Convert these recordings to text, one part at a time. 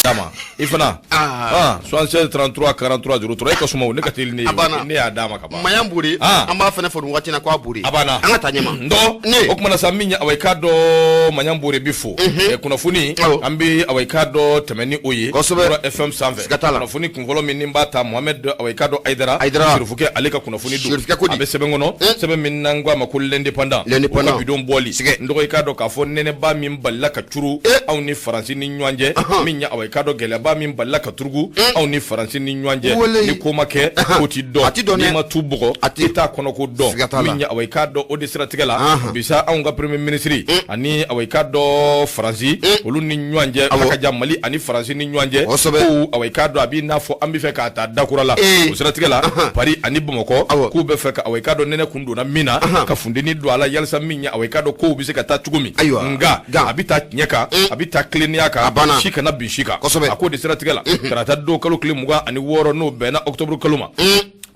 D'a ma i fana. Ah. 76 33 43 03, e ka suma, ne ka teli ne ye. A banna. Ne y'a d'a ma ka ban. Mayan Bure. Ah. An b'a fana fɔ nin waati na k'a Bure. A banna. An ka taa ɲɛma. N dɔgɔ. Ne. O kumana sa, min ye, awa, i k'a dɔn, Mayan Bure bi fo. Kunnafoni an bɛ, awa, i k'a dɔn, tɛmɛ ni o ye. Kosɛbɛ. Mura FM sanfɛ. Siga t'a la. Kunnafoni kunfɔlɔ min ni n b'a ta, Mohamed, awa, i k'a dɔn, Ayidara. Ayidara. Sirifukɛ, ale ka kunnafoni don. Sirifukɛ ko di? A bɛ sɛbɛn kɔnɔ. Sɛbɛn min n'an ko a ma ko L'Indépendant. L'Indépendant. U ka bidon bɔli. Sigɛ. N dɔgɔ, i k'a dɔn k'a fɔ nɛnɛba min balila ka curu anw ni Faransi ni ɲɔgɔn cɛ, min ye, awa, i k'a dɔn, gɛlɛyaba min balila ka turugu anw ni Faransi ni ɲɔgɔn cɛ. Wele. Ni ko ma kɛ, ko ti dɔn. A ti dɔn dɛ. N'i ma tu bugɔ, A ti. i t'a kɔnɔ ko dɔn. Siga t'a la. Min ye, awa, i k'a dɔn, o de siratigɛ la bisa, anw ka premier ministre ani, awa, i k'a dɔn, Faransi, olu ni ɲɔgɔn cɛ, a ka jan Mali ani Faransi ni ɲɔgɔn cɛ. Ko, awa, i k'a dɔn, a b'i n'a fɔ an bɛ fɛ k'a ta dakura la. O siratigɛ la, Paris ani Bamakɔ k'u bɛ fɛ ka, awa, i k'a dɔn, nɛnɛ kun donna min na, ka funteni don a la, yalisa min ye, awa, i k'a dɔn, kow bɛ se ka taa cogo min. Nka a bɛ taa tiɲɛ kan, a bɛ taa tilennenya kan, A banna. si kana bin si kan. Kosɛbɛ. A ko de siratigɛ la, tarata don, kalo tile 26, n'o bɛnna octobre kalo ma,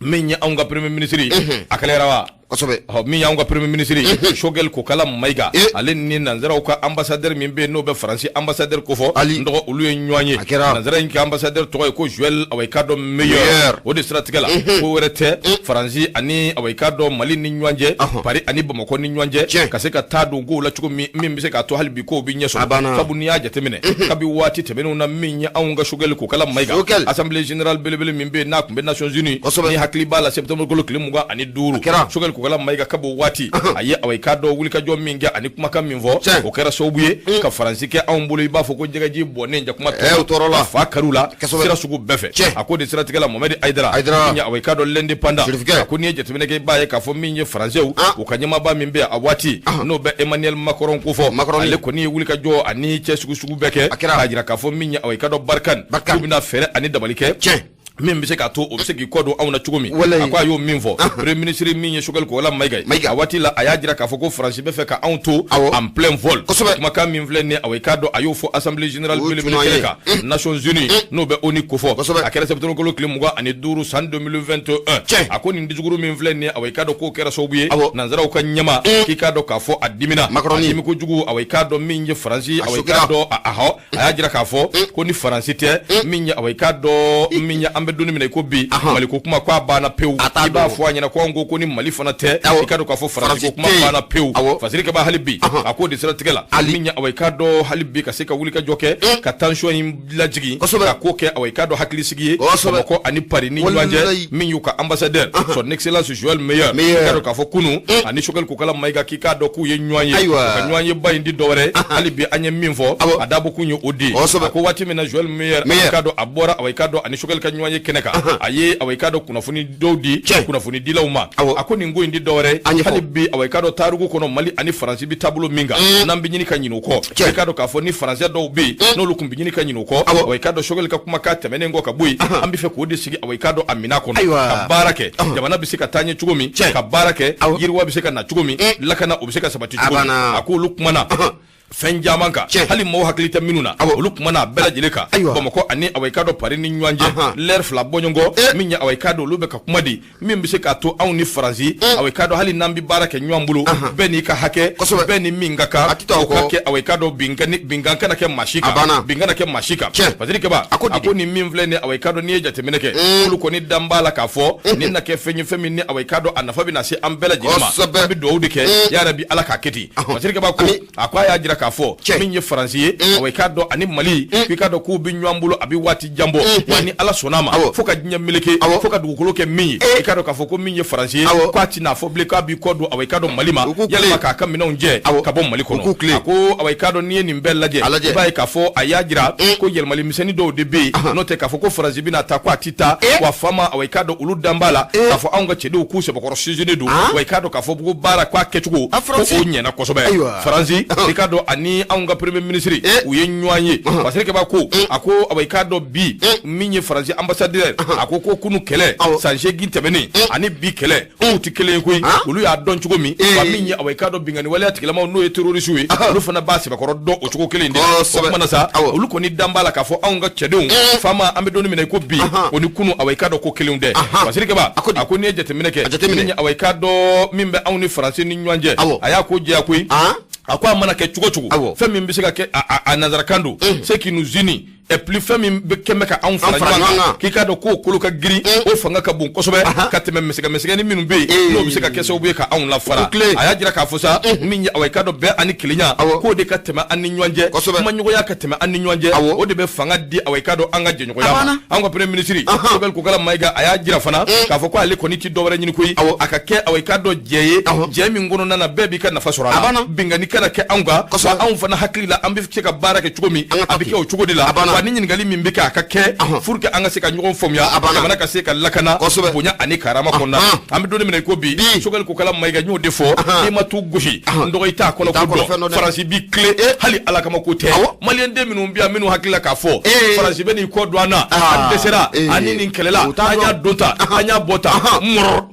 min ye anw ka premier ministre, a kɛlɛyara wa? Kosɛbɛ. Ɔ, min y'anw ka premier ministre Choguel Kokala Mayiga, ale ni nanzaraw ka ambassadeur min bɛ yen, n'o bɛ Faransi ambassadeur kofɔ, Ali. n dɔgɔ, olu ye ɲɔgɔn ye. A kɛra. Nanzara in ka ambassadeur tɔgɔ ye ko Joël, awa, i k'a dɔn, Meilleur. Meilleur. O de siratigɛ la, ko wɛrɛ tɛ, Faransi ani, awa, i k'a dɔn, Mali ni ɲɔgɔn cɛ, Paris ani Bamakɔ ni ɲɔgɔn cɛ, ka se ka taa don kow la cogo min, min bɛ se k'a to hali bi kow bɛ ɲɛ sɔrɔ. A banna. Sabu n'i y'a jateminɛ, kabi waati tɛmɛnenw na, min ye anw ka Choguel Kokala Mayiga, Choguel. Assemblée générale belebele min bɛ yen, n'a tun bɛ Nations Unies, ni hakili b'a la, septembre kalo tile 25, kɛra. Choguel Kokala Mayiga, kabo waati, a ye, awa, i k'a dɔn, wulikajɔ min kɛ ani kumakan min fɔ, o kɛra sababu ye ka Faransi kɛ anw bolo i b'a fɔ ko jɛgɛji bɔnnen jakuma O tɔɔrɔ la. ka fa kariw la sira sugu bɛɛ fɛ. A ko de siratigɛ la, Mohamed Ayidara, Ayidara. min ye, awa, i k'a dɔn, L'Indépendant, Sirifukɛ. a ko n'i ye jateminɛ kɛ, i b'a ye k'a fɔ min ye Faransɛw, u ka ɲɛmaaba min bɛ yen a waati, n'o bɛ Emmanuel Macron kofɔ, Macron. Ale kɔni ye wulikajɔ ani cɛ sugu sugu bɛɛ kɛ A kɛra. k'a jira k'a fɔ min ye, awa, i k'a dɔn, Barkhane, Barkhane. k'u bɛna fɛɛrɛ ani dabali kɛ min bɛ se k'a to o bɛ se k'i kɔ don anw na cogo min. Walayi. A ko a y'o min fɔ, premier ministre min ye Choguel Kokala Mayiga ye, Mayiga. a waati la, a y'a jira k'a fɔ ko Faransi bɛ fɛ ka anw to en plein vol. Kumakan min filɛ nin ye, awa, i k'a dɔn, a y'o fɔ assemblée générale O belebele tuma kɛnɛ ye. kan Nations Unies, n'o bɛ ONU kofɔ. A kɛra septembre kalo tile 25 san 2021. A ko nin discours min filɛ nin ye, awa, i k'a dɔn, k'o kɛra sababu ye nanzaraw ka ɲɛma k'i k'a dɔn k'a fɔ a dimina. Macron. A dimi kojugu, awa, i k'a dɔn, min ye Faransi, awa, i k'a sokira. dɔn, ahɔ, a y'a jira k'a fɔ ko ni Faransi tɛ, min ye, awa, i k'a dɔn, min ye, an bɛ don min na i ko bi, Mali ko kuma ko a banna pewu. A t'a I b'a dɔn. fɔ a ɲɛna ko anw ko ko ni Mali fana tɛ, i k'a dɔn k'a fɔ Faransi ko Faransi kuma tɛ yen. banna pewu. Fasiri Kaba, hali bi, a k'o de siratigɛ la, min ye, awa, i k'a dɔn, hali bi ka se ka wulikajɔ kɛ ka tension in lajigin, ka ko kɛ, awa, i k'a dɔn, hakilisigi ye Bamakɔ ani Paris ni ɲɔgɔn cɛ. Min y'u ka ambassadeur, son excellence Joël Meilleur, Meilleur. i k'a dɔn k'a fɔ kunun ani Choguel Kokala Mayiga, k'i k'a dɔn k'u ye ɲɔgɔn ye. Ayiwa. U ka ɲɔgɔn ye ba in di dɔwɛrɛ ye, hali bi an ye min fɔ, a dabɔ kun ye o de ye. A ko waati min na Joël Meilleur, Meilleur. i k'a dɔn, a bɔra, awa, i k'a dɔn, ani Choguel ka ɲɔgɔn ye kɛnɛ kan, a ye, awa, i k'a dɔn, kunnafoni dɔw di kunnafoni dilaw ma. A ko nin ko in di dɔwɛrɛ ye, A ɲɛfɔ. hali bi, awa, i k'a dɔn, tariku kɔnɔ, Mali ani Faransi bɛ taabolo min kan, n'an bɛ ɲini ka ɲinɛ o kɔ, i k'a dɔn k'a fɔ ni Faransɛ dɔw bɛ yen, n'olu tun bɛ ɲini ka ɲinɛ o kɔ, awa, i k'a dɔn, Choguel ka kumakan tɛmɛnen kɔ ka bɔ yen, an bɛ fɛ k'o de sigi, awa, i k'a dɔn, a minɛn kɔnɔ ka baara kɛ, jamana bɛ se ka taa ɲɛ cogo min, ka baara kɛ, yiriwa bɛ se ka na cogo min, lakana o bɛ se ka sabati cogo min. Banna. A k'olu kumana fɛn caman kan, hali maaw hakili tɛ minnu na, olu kumana a bɛɛ lajɛlen kan, Bamakɔ ani, awa, i k'a dɔn, Paris ni ɲɔgɔn cɛ, lɛri fila bɔɲɔgɔn min ye, awa, i k'a dɔn, olu bɛ ka kuma di min bɛ se k'a to anw ni Faransi, awa, i k'a dɔn, hali n'an bɛ baara kɛ ɲɔgɔn bolo, bɛɛ n'i ka hakɛ, bɛɛ ni min ka kan, o ka kɛ, awa, i k'a dɔn, binkan kana kɛ maa si kan, bin kana kɛ maa si kan. Fasiri Kaba, a ko nin min filɛ nin ye, awa, i k'a dɔn, n'i ye jateminɛ kɛ, olu kɔni dan b'a la k'a fɔ nin na kɛ fɛn ye, fɛn min ni, awa, i k'a dɔn, a nafa bɛ na se an bɛɛ lajɛlen ma. An bɛ dugawu de kɛ, yarabi Ala k'a kɛ ten. Fasiri Kaba ko a ko a y'a jira k'a fɔ min ye Faransi ye, awa, i k'a dɔn, ani Mali, k'i k'a dɔn k'u bɛ ɲɔgɔn bolo, a bɛ waati jan bɔ wa, ni Ala sɔnna a ma, fo ka diɲɛ meleke, fo ka dugukolo kɛ min ye, i k'a dɔn k'a fɔ ko min ye Faransi ye, k'a tɛna fɔ bilen k'a b'i kɔ don, awa, i k'a dɔn, Mali ma, yalima k'a ka minɛnw jɛ ka bɔ Mali kɔnɔ. A ko, awa, i k'a dɔn, n'i ye nin bɛɛ lajɛ, i b'a ye k'a fɔ a y'a jira ko yɛlɛmali misɛnnin dɔw de bɛ yen, n'o tɛ k'a fɔ ko Faransi bɛna taa, ko a ti taa wa. Faama, awa, i k'a dɔn, olu dan b'a la k'a fɔ anw ka cɛdenw k'u sɛbɛkɔrɔ sinsinnen don, wa i k'a dɔn k'a fɔ ko baara k'a kɛcogo ko o ɲɛna kosɛbɛ. Faransi, i k'a dɔn, ani anw ka premier ministre, u ye ɲɔgɔn ye. Fasiri Kaba ko a ko, awa, i k'a dɔn, bi min ye Faransi ambassadeur, a ko ko kunu kɛlɛ, san 8 tɛmɛnen ani bi kɛlɛ, k'u tɛ kelen ye koyi. Olu y'a dɔn cogo min wa, min ye, awa, i k'a dɔn, binkanni waleya tigilamaw, n'o ye terroriste ye, olu fana b'a sɛbɛkɔrɔ dɔn o cogo kelen de la. O kumana sa, olu kɔni dan b'a la k'a fɔ anw ka cɛdenw faama, an bɛ don min na i ko bi, o ni kunu, awa, i k'a dɔn, ko kelenw tɛ. Fasiri Kaba a ko n'i ye jateminɛ kɛ, min ye, awa, i k'a dɔn, min bɛ anw ni Faransi ni ɲɔgɔn cɛ, a y'a ko jɛya koyi. A ko a mana kɛ cogo cogo, fɛn min bɛ se ka kɛ, a nanzarakan don, ce qui nous unit Et puis fɛn min bɛ kɛmɛ ka anw fara ɲɔgɔn kan, k'i k'a dɔn k'o kolo ka girin, o fanga ka bon kosɛbɛ ka tɛmɛ misɛgɛ-misɛgɛnin minnu bɛ yen, n'o bɛ se ka kɛ sababu ye ka anw lafara. A y'a jira k'a fɔ sa, min ye awa i k'a dɔn bɛn ani kelenya, k'o de ka tɛmɛ an ni ɲɔgɔn cɛ, kumaɲɔgɔnya ka tɛmɛ an ni ɲɔgɔn cɛ, o de bɛ fanga di awa i k'a dɔn an ka jɛɲɔgɔnya ma. An ka premier ministre Choguel Kokala Mayiga, a y'a jira fana k'a fɔ ko ale kɔni ti dɔwɛrɛ ɲini koyi, a ka kɛ awa i k'a dɔn jɛ ye, jɛ min kɔnɔna na bɛɛ b'i ka nafa sɔrɔ a la, binkanni kana kɛ anw kan, wa anw fana hakili la an bɛ se ka baara kɛ cogo min, a bɛ kɛ o cogo de la, wa ni ɲininkali min bɛ kɛ, a ka kɛ pour que an ka se ka ɲɔgɔn faamuya, jamana ka se ka lakana bonya ani karama kɔnɔna. An bɛ don min na i ko bi, Choguel Kokala Mayiga, n y'o de fɔ, n'i ma tu gosi n dɔgɔ, i t'a kɔnɔ ko dɔn. Faransi b'i tile, hali Ala kama ko tɛ. Maliyɛnden minnu bɛ yan, minnu hakili la k'a fɔ Faransi bɛ n'i kɔ don an na, an dɛsɛra an ni nin kɛlɛla, an y'a don ta, an y'a bɔ ta mɔrɔ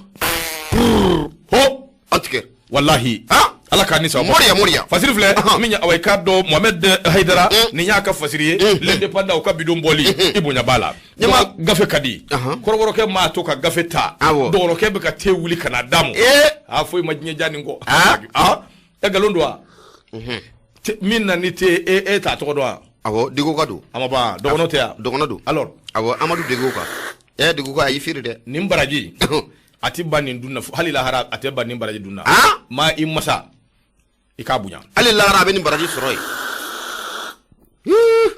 ho an tigɛ. Walahi, Ala k'a ni sababa. Moriya, moriya. Fasiri filɛ min ye, awa i k'a dɔn Mohamed Hayidara, nin y'a ka fasiri ye, L'Indépendant, u ka bidon bɔli i bonya b'a la. Ɲama gafe ka di, kɔrɔbɔrɔkɛ m'a to ka gafe ta, dɔgɔnɔkɛ bɛ ka te wuli ka na d'a ma. A foyi ma diɲɛ diya nin kɔ. E nkalon don wa? Min na ni te, e t'a tɔgɔ dɔn wa? Awɔ, Dego ka don. A ma ban, dɔgɔnɔ tɛ yan? Dɔgɔnɔ don. Alors. Awɔ, Amadu Dego ka. Dego ka, a y'i feere dɛ. Nin baraji, a tɛ ban nin dun na, hali lahara a tɛ ban nin baraji dun na. Maa i masa, i k'a bonya. Hali lahara a bɛ nin baraji sɔrɔ yen.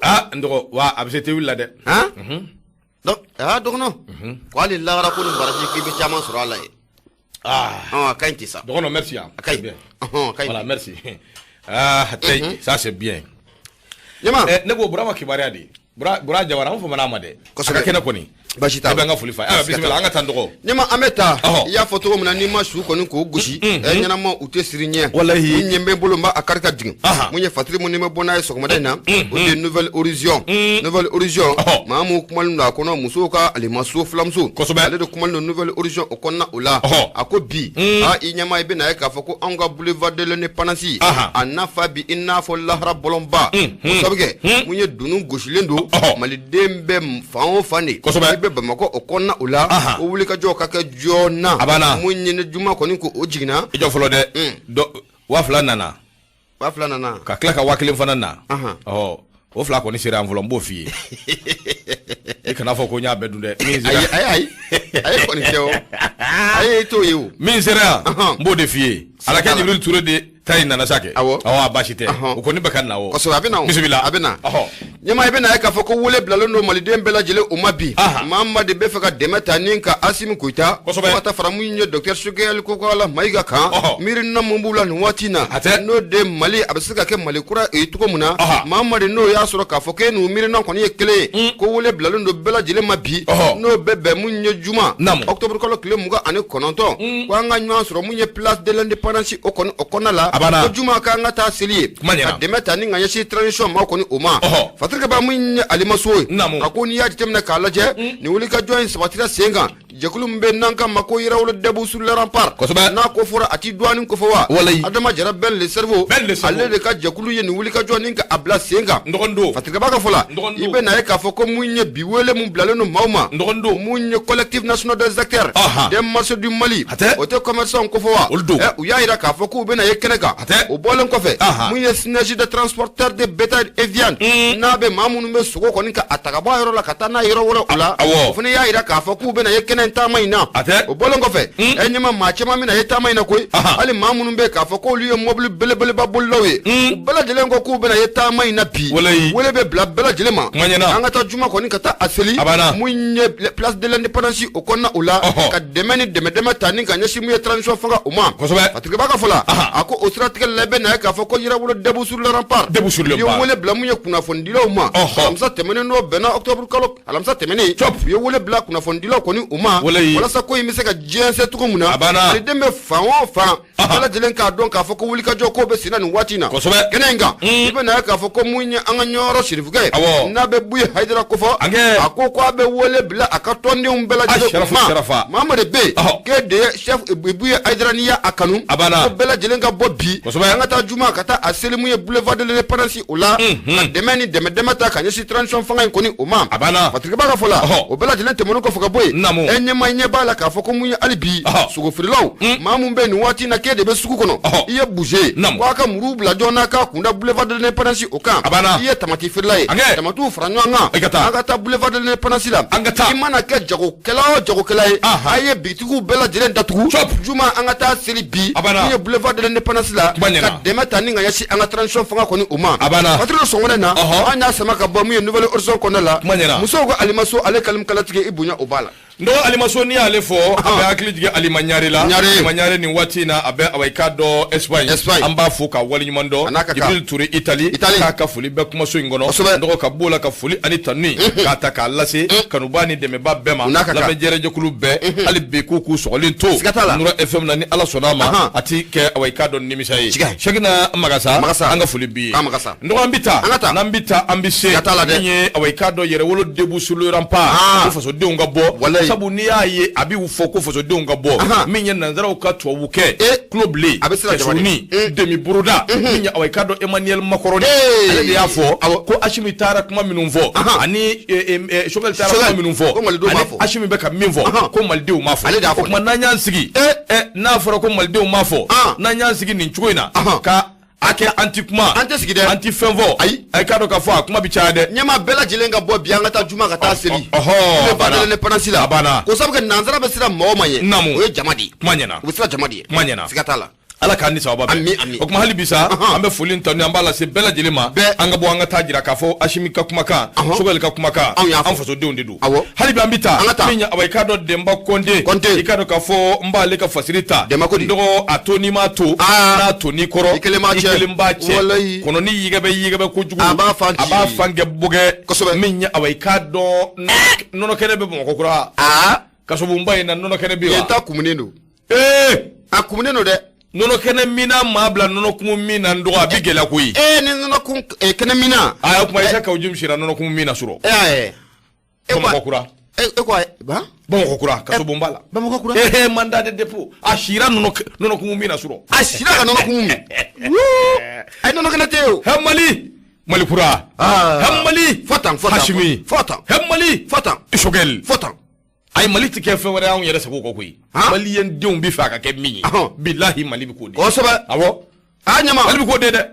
Aa, n dɔgɔ, wa a bɛ se tewuli la dɛ. Dɔgɔnɔ ko hali lahara ko nin baraji k'i bɛ caman sɔrɔ a la yen. A ka ɲi ten sa. Dɔgɔnɔ, merci. A ka ɲi. A ka ɲi. Voilà, merci. Ah, ça c'est bien. Ɲama. Ne ko Burama kibaruya de. Bura Jawara, an famana a ma dɛ. Kosɛbɛ. A ka kɛnɛ kɔni. Basi t'a la. Ne bɛ an ka foli fa. Ayiwa, bisimila, an ka taa n dɔgɔ. Ɲama, an bɛ taa. I y'a fɔ cogo min na, n'i ma su kɔni k'o gosi, ɲɛnama u tɛ siri ɲɛ. Walahi. Mun ɲɛ bɛ n bolo, n b'a kari ka jigin. Mun ye fatiri mun ni bɛ bɔ n'a ye sɔgɔmada in na, o de ye Nouvel Horizon. Nouvel Horizon. Maa mun kumalen don a kɔnɔ, musow ka alemaso filamuso. Kosɛbɛ. Ale de kumalen don Nouvel Horizon o kɔnɔna o la. A ko bi, i ɲɛma, i bɛna ye k'a fɔ ko anw ka boulevard de l'Indépendance, a nafa bi i n'a fɔ lahara bɔlɔnba. O sabu kɛ mun ye, dunun gosilen don Maliden bɛ fan o fan de. Kosɛbɛ. I bɛ Bamakɔ o kɔnɔna o la, o wulikajɔ ka kɛ joona. A banna. Mun ye, ni juma kɔni ko o jiginna. I jɔ fɔlɔ dɛ. Dɔ 2000 nana. 2000 nana. Ka tila ka 1000 fana na. Ɔ, o fila kɔni sera an fɔlɔ, n b'o f'i ye. I kana fɔ ko n y'a bɛɛ dun dɛ. Ayi ayi ayi, ayi kɔni tɛ o. Ayi, i t'o ye o. Min sera yan, n b'o de f'i ye. Alakɛ Jibril Ture de ta in nana sa kɛ. Awɔ. Awɔ, a baasi tɛ. O kɔni bɛ ka na o. Kosɛbɛ, a bɛ na o. Bisimila. A bɛ na. Ɲɛma, i bɛna ye k'a fɔ ko wele bilalen don Maliden bɛɛ lajɛlen o ma bi. Maa maa de bɛ fɛ ka dɛmɛ ta ni ka Asimi Goyita. Kosɛbɛ. Fo ka taa fara mun ye docteur Choguel Kokala Mayiga kan. Miirina mun b'u la nin waati in na. A tɛ. N'o de Mali a bɛ se ka kɛ Mali kura ye cogo min na. Maa maa de n'o y'a sɔrɔ k'a fɔ k'e n'u miirina kɔni ye kelen ye. Ko wele bilalen don bɛɛ lajɛlen ma bi. N'o bɛ bɛn mun ye juma. Naamu. Octobre kalo tile 29, ko an ka ɲɔgɔn sɔrɔ mun ye place de l'Indépendance o kɔni o kɔnɔna la. A banna. Ko juma k'an ka taa seli ye. Kuma ɲɛna. Ka dɛmɛ ta ni ka ɲɛsin transition ma kɔni o ma. Fatiri Kaba, mun ye Alimaso ye. Naamu. A ko n'i y'a jateminɛ k'a lajɛ, nin wulikajɔ in sabatira sen kan jɛkulu min bɛ n'an k'a ma ko Yɛrɛwolo debout sur les remparts. Kosɛbɛ. N'a ko fɔra, a ti dɔɔnin ko fɔ wa. Walayi. Adama Jara Ben le cerveau. Ben le cerveau. Ale de ka jɛkulu ye nin wulikajɔ nin ka a bila sen kan. N dɔgɔnin don. Fatiri Kaba ka fɔ la. N dɔgɔnin don. I bɛ na ye k'a fɔ ko mun ye bi wele mun bilalen don maaw ma. N dɔgɔnin don. Mun ye Collectif national des acteurs. Des marchés du Mali. A tɛ. O tɛ commerçant ko fɔ wa. Olu don. U y'a jira k'a fɔ k'u bɛna ye kɛnɛ kan. A tɛ. O bɔlen kɔfɛ. Mun ye synergie des transporteurs de bétail et viande. N'a bɛ maa minnu bɛ sogo kɔni ka a ta ka bɔ a yɔrɔ la ka taa n'a yɔrɔ wɛrɛ o la. Awɔ. O fana y'a jira k'a fɔ k'u bɛna ye kɛnɛ in taama in na. A tɛ. O bɔlen kɔfɛ, ɲɛma, maa caman bɛna ye taama in na koyi. Hali maa minnu bɛ k'a fɔ k'olu ye mɔbili belebeleba bolilaw ye, u bɛɛ lajɛlen ko k'u bɛna ye taama in na bi. Walayi. Wele bɛ bila bɛɛ lajɛlen ma. Kuma ɲɛna. An ka taa juma kɔni ka taa a seli. A banna. Mun ye place de l'Indépendance o kɔnɔna o la. Ka dɛmɛ ni dɛmɛ dɛmɛ ta ni ka ɲɛsin mun ye transition fanga o ma. Kosɛbɛ. Fatiri Kaba ka fɔ la, a ko o siratigɛ la, i bɛ na ye k'a fɔ ko Yɛrɛwolo debout sur les remparts. Debout sur les U ye remparts. wele bila mun ye kunnafonidilaw ma. Alamisa tɛmɛnen, n'o bɛnna octobre kalo alamisa tɛmɛnen. U ye wele bila kunnafonidilaw kɔni u ma. Walayi. Walasa ko in bɛ se ka jɛnsɛn cogo min na. A banna. Maliden bɛ fan o fan, bɛɛ lajɛlen k'a dɔn k'a fɔ ko wulikajɔ ko bɛ sen na nin waati in na. Kosɛbɛ. Kɛnɛ in kan, i bɛ na ye k'a fɔ ko mun ye an ka Ɲɔrɔ sirifukɛ. N'a bɛ Buye Hayidara kofɔ. Ankɛ. A ko a bɛ wele bila a ka tɔndenw bɛɛ lajɛlen Sharafu, ma. Sharafa. Maa maa de bɛ yen k'e de ye chef Buye Hayidara, n'i y'a kanu. A banna. Ko bɛɛ lajɛlen ka bɔ bi. Kosɛbɛ. An ka taa juma ka taa a seli mun ye boulevard de l'Indépendance o la. Ka dɛmɛ ni dɛmɛ dɛmɛ ta ka ɲɛsin transition fanga in kɔni o ma. A banna. Fatiri Kaba ka fɔ la, o bɛɛ lajɛlen tɛmɛnen kɔfɛ ka bɔ yen. Naamu. E ɲɛma ɲɛ b'a la k'a fɔ ko mun ye hali bi sogofeerelaw maa mun bɛ nin waati in na k'e de bɛ sugu kɔnɔ i ye boucher ko a ka muru bila joona k'a kunda boulevard de l'indépendance o kan i ye tamati feerela ye tamatiw fara ɲɔgɔn kan an ka taa boulevard de l'indépendance la i mana kɛ jagokɛla o jagokɛla ye a ye bitigiw bɛɛ lajɛlen datugu juma an ka taa seli bi min ye boulevard de l'indépendance la ka dɛmɛ ta ni ka ɲɛsin an ka transition fanga kɔni o ma patiri sɔngɔ na an y'a sama ka bɔ mun ye Nouvel Horizon kɔnɔna la musow ko Alimaso ale kalimukalatigi i bonya o b'a la. N dɔgɔ Alimaso n'i y'ale fɔ a bɛ hakili jigin Alima Ɲare la. Alima Ɲare nin waati in na a bɛ awa i k'a dɔn Espagne. An b'a fo ka waleɲuman dɔn. Jibril Ture Italie. K'a ka foli bɛ kumaso in kɔnɔ. N dɔgɔ ka b'o la ka foli ani tanuni k'a ta k'a lase kanubaa ni dɛmɛbaa bɛɛ ma. Lamɛnjɛrɛjɛkulu bɛɛ hali bi k'u k'u sɔgɔlen to. Nura FM na ni Ala sɔnna a ma a ti kɛ awa i k'a dɔn nimisa ye. Sɛkina Magasa an ka foli b'i ye. N dɔgɔ an bɛ taa n'an bɛ taa an bɛ se min ye awa i k'a dɔn yɛrɛwolo debout sur le rempart ko fasodenw ka bɔ sabu n'i y'a ye a bɛ fɔ ko fasodenw ka bɔ min ye nanzaraw ka tubabu kɛ tulo bilen cɛsurunni demi boroda min ye awa i k'a dɔn Emmanuel Macron ale de y'a fɔ ko Asimi taara kuma minnu fɔ ani Choguel taara kuma minnu fɔ ani Asimi bɛ ka min fɔ ko malidenw m'a fɔ o tuma n'an y'an sigi n'a fɔra ko malidenw m'a fɔ n'an y'an sigi nin cogo in na ka a kɛ an ti kuma an tɛ sigi dɛ an ti fɛn fɔ ayi a k'a dɔn k'a fɔ a kuma bi caya dɛ ɲɛmaa bɛɛ lajɛlen ka bɔ bi an ka taa juma ka taa seli ɔhɔ boulevard de l'indépendance la a banna ko sabu kɛ nanzara bɛ siran mɔgɔ ma ɲɛ naamu o ye jama de ye kuma ɲɛna u bɛ siran jama de ye kuma ɲɛna siga t'a la Ala k'an ni sababa bɛn. Ami, ami. O tuma hali bi sa an bɛ foli tanu an b'a lase bɛɛ lajɛlen ma. Bɛɛ. An ka bɔ an ka taa jira k'a fɔ Asimi ka kumakan, Sogɛli ka kumakan, Anw y'a fɔ. an fasodenw de don. Awɔ. Hali bi an bɛ taa. An ka taa. Min ye awa i k'a dɔn Denba Kɔnte. Kɔnte. I k'a dɔn k'a fɔ n b'ale ka fasiri ta. Denba ko di? N dɔgɔ a to n'i m'a to. Aa. N'a to n'i kɔrɔ. I kelen b'a I cɛ. kelen b'a cɛ. Walayi. Kɔnɔni yɛgɛbɛ yɛgɛbɛ kojugu. A b'a fan ci. A b'a fan kɛ bɔgɛ. Kosɛbɛ. Min ye awa i k'a dɔn nɔnɔ kɛnɛ bɛ Bamakɔ kura. Aa. Kasobonba in na nɔnɔ kɛnɛ bɛ yen wa? Yen ta kumunen don. Ee. A kumunen don dɛ. Nɔnɔ kɛnɛ minna maa bila nɔnɔ kumu min na n dɔgɔ a bɛ gɛlɛya koyi. Ee ni nɔnɔ kun kɛnɛ minna. Aa o tuma Isa Kawu Jim sira nɔnɔ kumu min na surɔ. Ee Bamakɔ kura. E ko ba? Bamakɔ kura kasobonba la. Bamakɔ kura. Ee mandat de dépôt a sira nɔnɔ kumu min na surɔ. A sira ka nɔnɔ kumu min. Ayi nɔnɔ kɛnɛ tɛ yen o. He Mali. Mali kura. He Mali. Fɔ tan fɔ tan. Hasimi. Fɔ tan. He Mali. Fɔ tan. Sogɛli. Fɔ tan. Ayi Mali tɛ kɛ fɛn wɛrɛ anw yɛrɛ sago kɔ koyi. Maliyɛn denw bɛ fɛ a ka kɛ min ye. Bilahi Mali bɛ k'o de. Kosɛbɛ. Awɔ. A ɲama. Mali bɛ k'o de dɛ.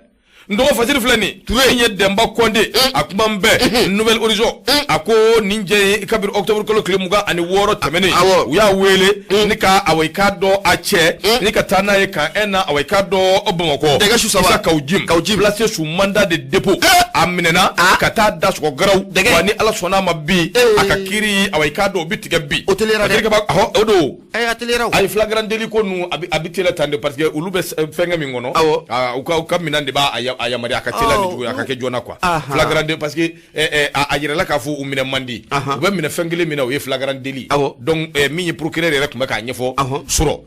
N dɔgɔ fasiri filɛ nin. Ture. Min ye Denba Kɔnte. A kuma n bɛɛ. Nouvel Horizon. A ko nin jɛ ye kabiri octobre kalo tile 26 tɛmɛnen. Awɔ. U y'a wele. Ni ka awa i k'a dɔn a cɛ. Ni ka taa n'a ye kan un na awa i k'a dɔn Bamakɔ. Dɛgɛ su saba. Isa Kawu Jim. Kawu Jim. Placé sous mandat de dépôt. A minɛna. Ka taa da sɔgɔ garaw. Dɛgɛ. Wa ni Ala sɔnna a ma bi. A ka kiiri awa i k'a dɔn o bɛ tigɛ bi. O teliyara dɛ. O don. A teliyara o. Ayi flagrant délit ko ninnu a bɛ teliya tan de parce que olu bɛ fɛnkɛ min kɔnɔ. Awɔ. U ka minɛn de b'a yamaruya a ka teliya ni juguya a ka kɛ joona quoi. Flagrant délit parce que a yirala k'a fɔ u minɛ man di. U bɛ minɛ fɛn kelen min na o ye flagrant délit. Awɔ. Donc min ye procureur yɛrɛ tun bɛ k'a ɲɛfɔ. Surɔ.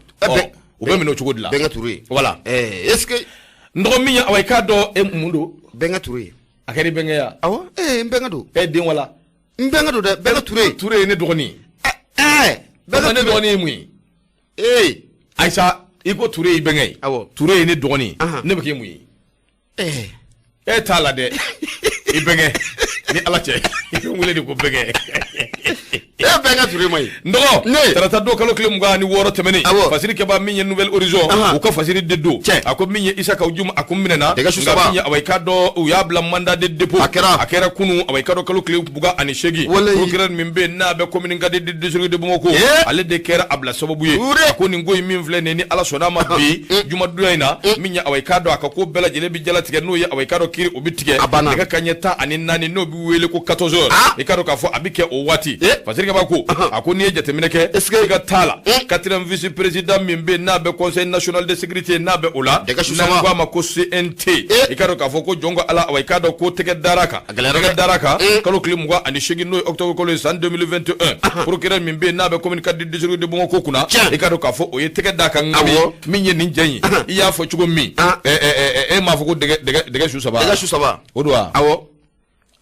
U bɛ minɛ o cogo de la. Bɛnkɛ Ture. Voilà. Est ce que. N dɔgɔ min ye awa i k'a dɔn e mun don. Bɛnkɛ Ture. A kɛra i bɛnkɛ ye wa? Awɔ n bɛnkɛ don. E den wala. N bɛnkɛ don dɛ Bɛnkɛ Ture. Ture ye ne dɔgɔnin ye. Bɛnkɛ ne dɔgɔnin ye mun ye? Ee. Ayisa i ko Ture y'i bɛnkɛ ye. Awɔ. Ture ye ne dɔgɔnin ye. Ne bɛ k'e mun ye? E t'a la dɛ. I bɛnkɛ ni Ala cɛ i bɛ n wele de ko bɛnkɛ. E bɛnkɛ Ture ma ye. N dɔgɔ tarata don kalo tile 26 tɛmɛnen. Awɔ. Fasiri kɛba min ye Nouvel Horizon. U ka fasiri de don. Cɛ. A ko min ye Isa Kawu Jim a kun minɛna. Dɛgɛ su saba. Nka min ye awa i k'a dɔn u y'a bila mandat de dépôt. A kɛra. A kɛra kunun awa i k'a dɔn kalo tile 28. Walayi. Procureur min bɛ yen n'a bɛ commune 4 de district de Bamako. Ale de kɛra a bila sababu ye. Ture. A ko nin ko in min filɛ nin ye ni Ala sɔnna a ma bi jumadonya in na min ye awa i k'a dɔn a ka ko bɛɛ lajɛlen bɛ jalatigɛ n'o ye awa i k'a dɔn kiiri o bɛ tigɛ. A banna. Nɛgɛ kanɲɛ 14 n'o bɛ wele ko 14 heures. I k'a dɔn k'a fɔ a bɛ kɛ o waati. Fasiri kɛba ko a ko n'i ye jateminɛ kɛ Est-ce que i ka t'a la quatrième vice président min bɛ yen n'a bɛ conseil national de sécurité n'a bɛ o la n'an ko a ma ko CNT i k'a dɔn k'a fɔ ko jɔn ko Ala awa i k'a dɔn ko tɛgɛ dara kan tɛgɛ dara kan kalo tile 28 n'o ye octobre kalo ye san 2021 procureur min bɛ yen n'a bɛ commune 4 du district de Bamako kunna i k'a dɔn k'a fɔ o ye tɛgɛ d'a kan nka min ye nin jɛ in i y'a fɔ cogo min e m'a fɔ ko dɛgɛ su saba Dɛgɛ su saba o don wa awɔ.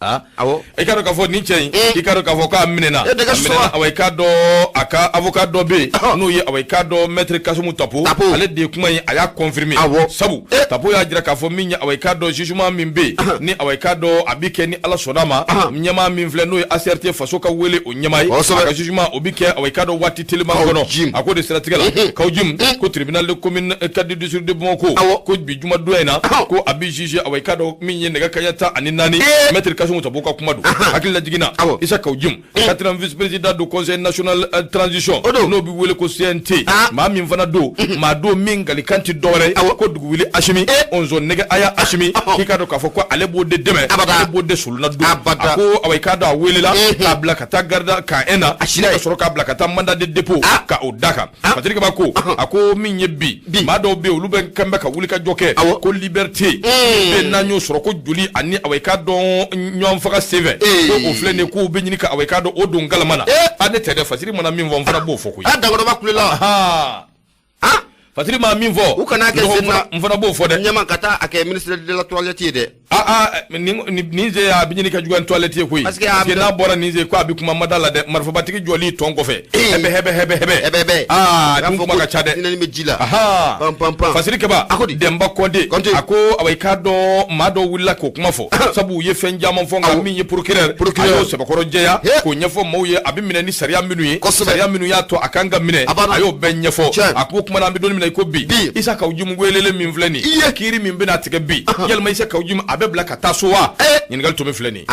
Awɔ. I k'a dɔn k'a fɔ nin cɛ in, i k'a dɔn k'a fɔ k'a minɛna. E dɛgɛ A minɛna, sɔrɔ. Awa, i k'a dɔn a ka avocat dɔ bɛ yen, n'o ye, awa, i k'a dɔn maître Kasimu Tapo. Tapo. Ale de ye kuma in, a y'a confirmer. Sabu Tapo y'a jira k'a fɔ min ye, awa, i k'a dɔn jugement min bɛ yen ni, awa, i k'a dɔn a bɛ kɛ ni Ala sɔnna ma, ɲɛmaa min filɛ, n'o ye ACRT faso ka wele o ɲɛmaa ye, a ka jugement o bɛ kɛ, awa, i k'a dɔn waati teliman kɔnɔ. Jim. A ko de siratigɛ la, Kaou Djim ko tribunal de commune 4 du district de Bamako, ko bi jumadonya in na, ko a bɛ juger, awa, i k'a dɔn min ye nɛgɛ kanɲɛ 14, maître Kasimu Tapo ka kuma don. Hakili lajiginna, Isa Kaou Djim, quatrième vice président du conseil national transition, n'o bɛ wele ko CNT, maa min fana don, maa don min galikan tɛ dɔwɛrɛ ye ko dugu wuli Asimi onzo nɛgɛ aya Asimi, k'i k'a dɔn k'a fɔ ko ale b'o de dɛmɛ, ale b'o de solona don. A ko, awa, i k'a dɔn a welela k'a bila ka taa garde camp 1 na, ka sɔrɔ k'a bila ka taa mandat de dépôt ka o da kan. Patrick Ba ko, a ko min ye bi, maa dɔw bɛ yen, olu bɛ kan bɛ ka wuli ka jɔ kɛ ko liberté bɛ n'an y'o sɔrɔ, ko joli ani, awa, i k'a dɔn ɲɔgɔn faga senfɛ, ko o filɛ nin ye, k'o bɛ ɲini ka, awa, i k'a dɔn o don galama na. A ne tɛ dɛ, Fasiri mana min fɔ, n fana b'o fɔ koyi. A dankɔrɔba kulela. Fasiri ma min fɔ, u kana kɛ sen na. N fana b'o fɔ dɛ. Ɲɛma ka taa a kɛ ministre de la toilette ye dɛ. Aa, nin ze a bɛ ɲini ka juguya ni toilette ye koyi. Parce que parce que n'a bɔra nin ze, ko a bɛ kuma mada la dɛ, marifabatigi jɔli tɔn kɔfɛ, hɛbɛ hɛbɛ hɛbɛ hɛbɛ. Hɛbɛ hɛbɛ. Aa, dun kuma ka ca dɛ. Hinɛni bɛ ji la. Ahan. Pan pan pan. Fasiri Keba. A ko di? Denba Kɔnte. Kɔnte. A ko, awa, i k'a dɔn maa dɔw wulila k'o kuma fɔ, sabu u ye fɛn caman fɔ, nka min ye procureur, Procureur. a y'o sɛbɛkɔrɔ jɛya k'o ɲɛfɔ maaw ye, a bɛ minɛ ni sariya minnu ye, sariya minnu y'a to a kan ka minɛ, a y'o bɛɛ ɲɛfɔ. A ko kuma na, an bɛ don min na i ko bi, Isa Kaou Djim welelen min filɛ nin ye, kiiri min bɛna tigɛ bi, yalima Isa Kaou Djim a bɛ bila ka taa so wa? Ɲininkali tun bɛ filɛ nin ye.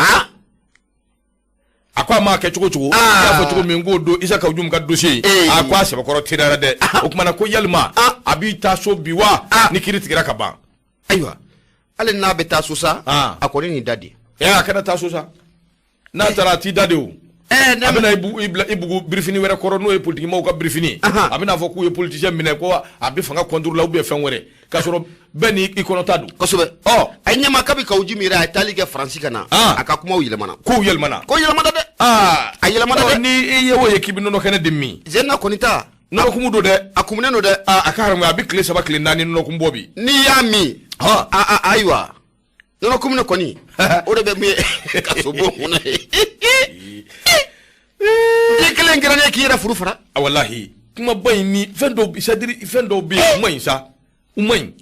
A ko a m'a kɛ cogo cogo, i y'a fɔ cogo min k'o don Isa Kaou Djim ka dossier, a ko a sɛbɛkɔrɔ teliyara dɛ. O kumana ko yalima a b'i taa so bi wa, ni kiiri tigɛra ka ban? Ayiwa, hali n'a bɛ taa so sa, a kɔni nin da di. A kana taa so sa, n'a taara a t'i da de o. A bɛna i bila i bugu birifini wɛrɛ kɔrɔ, n'o ye politikimaw ka birifini ye. A bɛna fɔ k'u ye politicien minɛ ko a bɛ fanga contre la ou bien fɛn wɛrɛ, k'a sɔrɔ bɛɛ ni i kɔnɔta don. Kosɛbɛ. Ɔ. A ye ɲɛma kabi Kaou Djim yɛrɛ a ye taali kɛ Faransi ka na, a ka kumaw yɛlɛmana. Kow yɛlɛmana. Ko yɛlɛmana dɛ. A yɛlɛmana dɛ. Ni i ye o ye k'i bɛ nɔnɔ kɛnɛ de min. Zena kɔni ta. Nɔnɔ kumu don dɛ. A kumunen don dɛ. A ka haramu, a bɛ tile 3 tile 4 nɔnɔ kumu bɔ bi. N'i y'a min. Ayiwa. Nɔnɔ kumu kɔni, o de bɛ min ye kaso bon kɔnɔ ye. I kelen kɛra ne k'i yɛrɛ furu fara. Walahi, kumaba in ni fɛn dɔw, c'est à dire fɛn dɔw bɛ yen, u ma ɲi sa, u ma ɲi.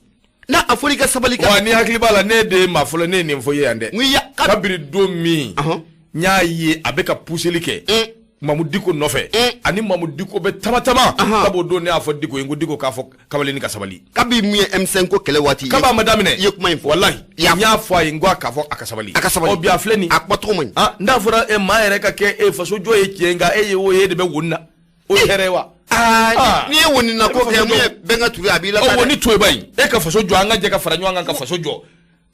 N'a a fɔra i ka sabali ka. Wa ni hakili b'a la, ne de ye maa fɔlɔ ne ye nin fɔ i ye yan dɛ. Kabiri don min n y'a ye a bɛ ka pousseli kɛ Mamu Diko nɔfɛ, ani Mamu Diko bɛ tama tama, sabu o don ne y'a fɔ Diko ye, n ko Diko k'a fɔ kamalennin ka sabali. Kabi mun ye M5 ko kɛlɛ waati. Kabi a ma daminɛ. I ye kuma in fɔ. Walahi, n y'a fɔ a ye, n ko a k'a fɔ a ka sabali. A ka sabali. Ɔ bi a filɛ nin. A kuma cogo man ɲi. N'a fɔra e maa yɛrɛ ka kɛ e faso jɔ ye tiɲɛ, nka e ye o ye, e de bɛ woni na. O ye hɛrɛ ye wa? N'i ye woni na ko kɛ mun ye bɛn ka turu a b'i la. Ɔ woni to yen ba in, e ka faso jɔ, an ka jɛ ka fara ɲɔgɔn kan ka faso jɔ.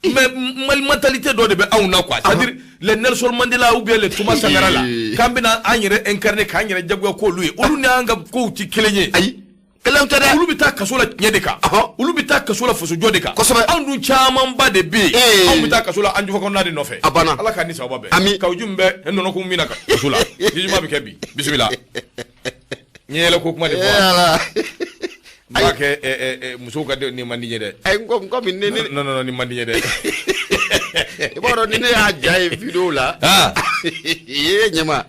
Mais Mali mentalité dɔ de bɛ anw na quoi, c'est-à-dire les Nelson Mandela ou bien les Thomas Sankara la, k'an bɛna an yɛrɛ incarner k'an yɛrɛ jagoya k'olu ye, olu n'an ka kow tɛ kelen ye. Ayi, kelen tɛ dɛ. Olu bɛ taa kaso la tiɲɛ de kan, olu bɛ taa kaso la fasojɔ de kan. Kosɛbɛ. Anw dun camanba de bɛ yen, anw bɛ taa kaso la an jufa kɔnɔna de nɔfɛ. A banna. Ala k'an ni sababa bɛn. Ami. Kaou Djim bɛ nɔnɔkumu min na kaso la, jugement bɛ kɛ bi. Bisimila. N ye yɛlɛ ko kuma de fɔ. N b'a kɛ musow ka nin man di n ye dɛ. Ayi, n komi ne. Non non non, nin man di n ye dɛ. I b'a dɔn ni ne y'a ja ye vidéo la. Ee ɲɛma.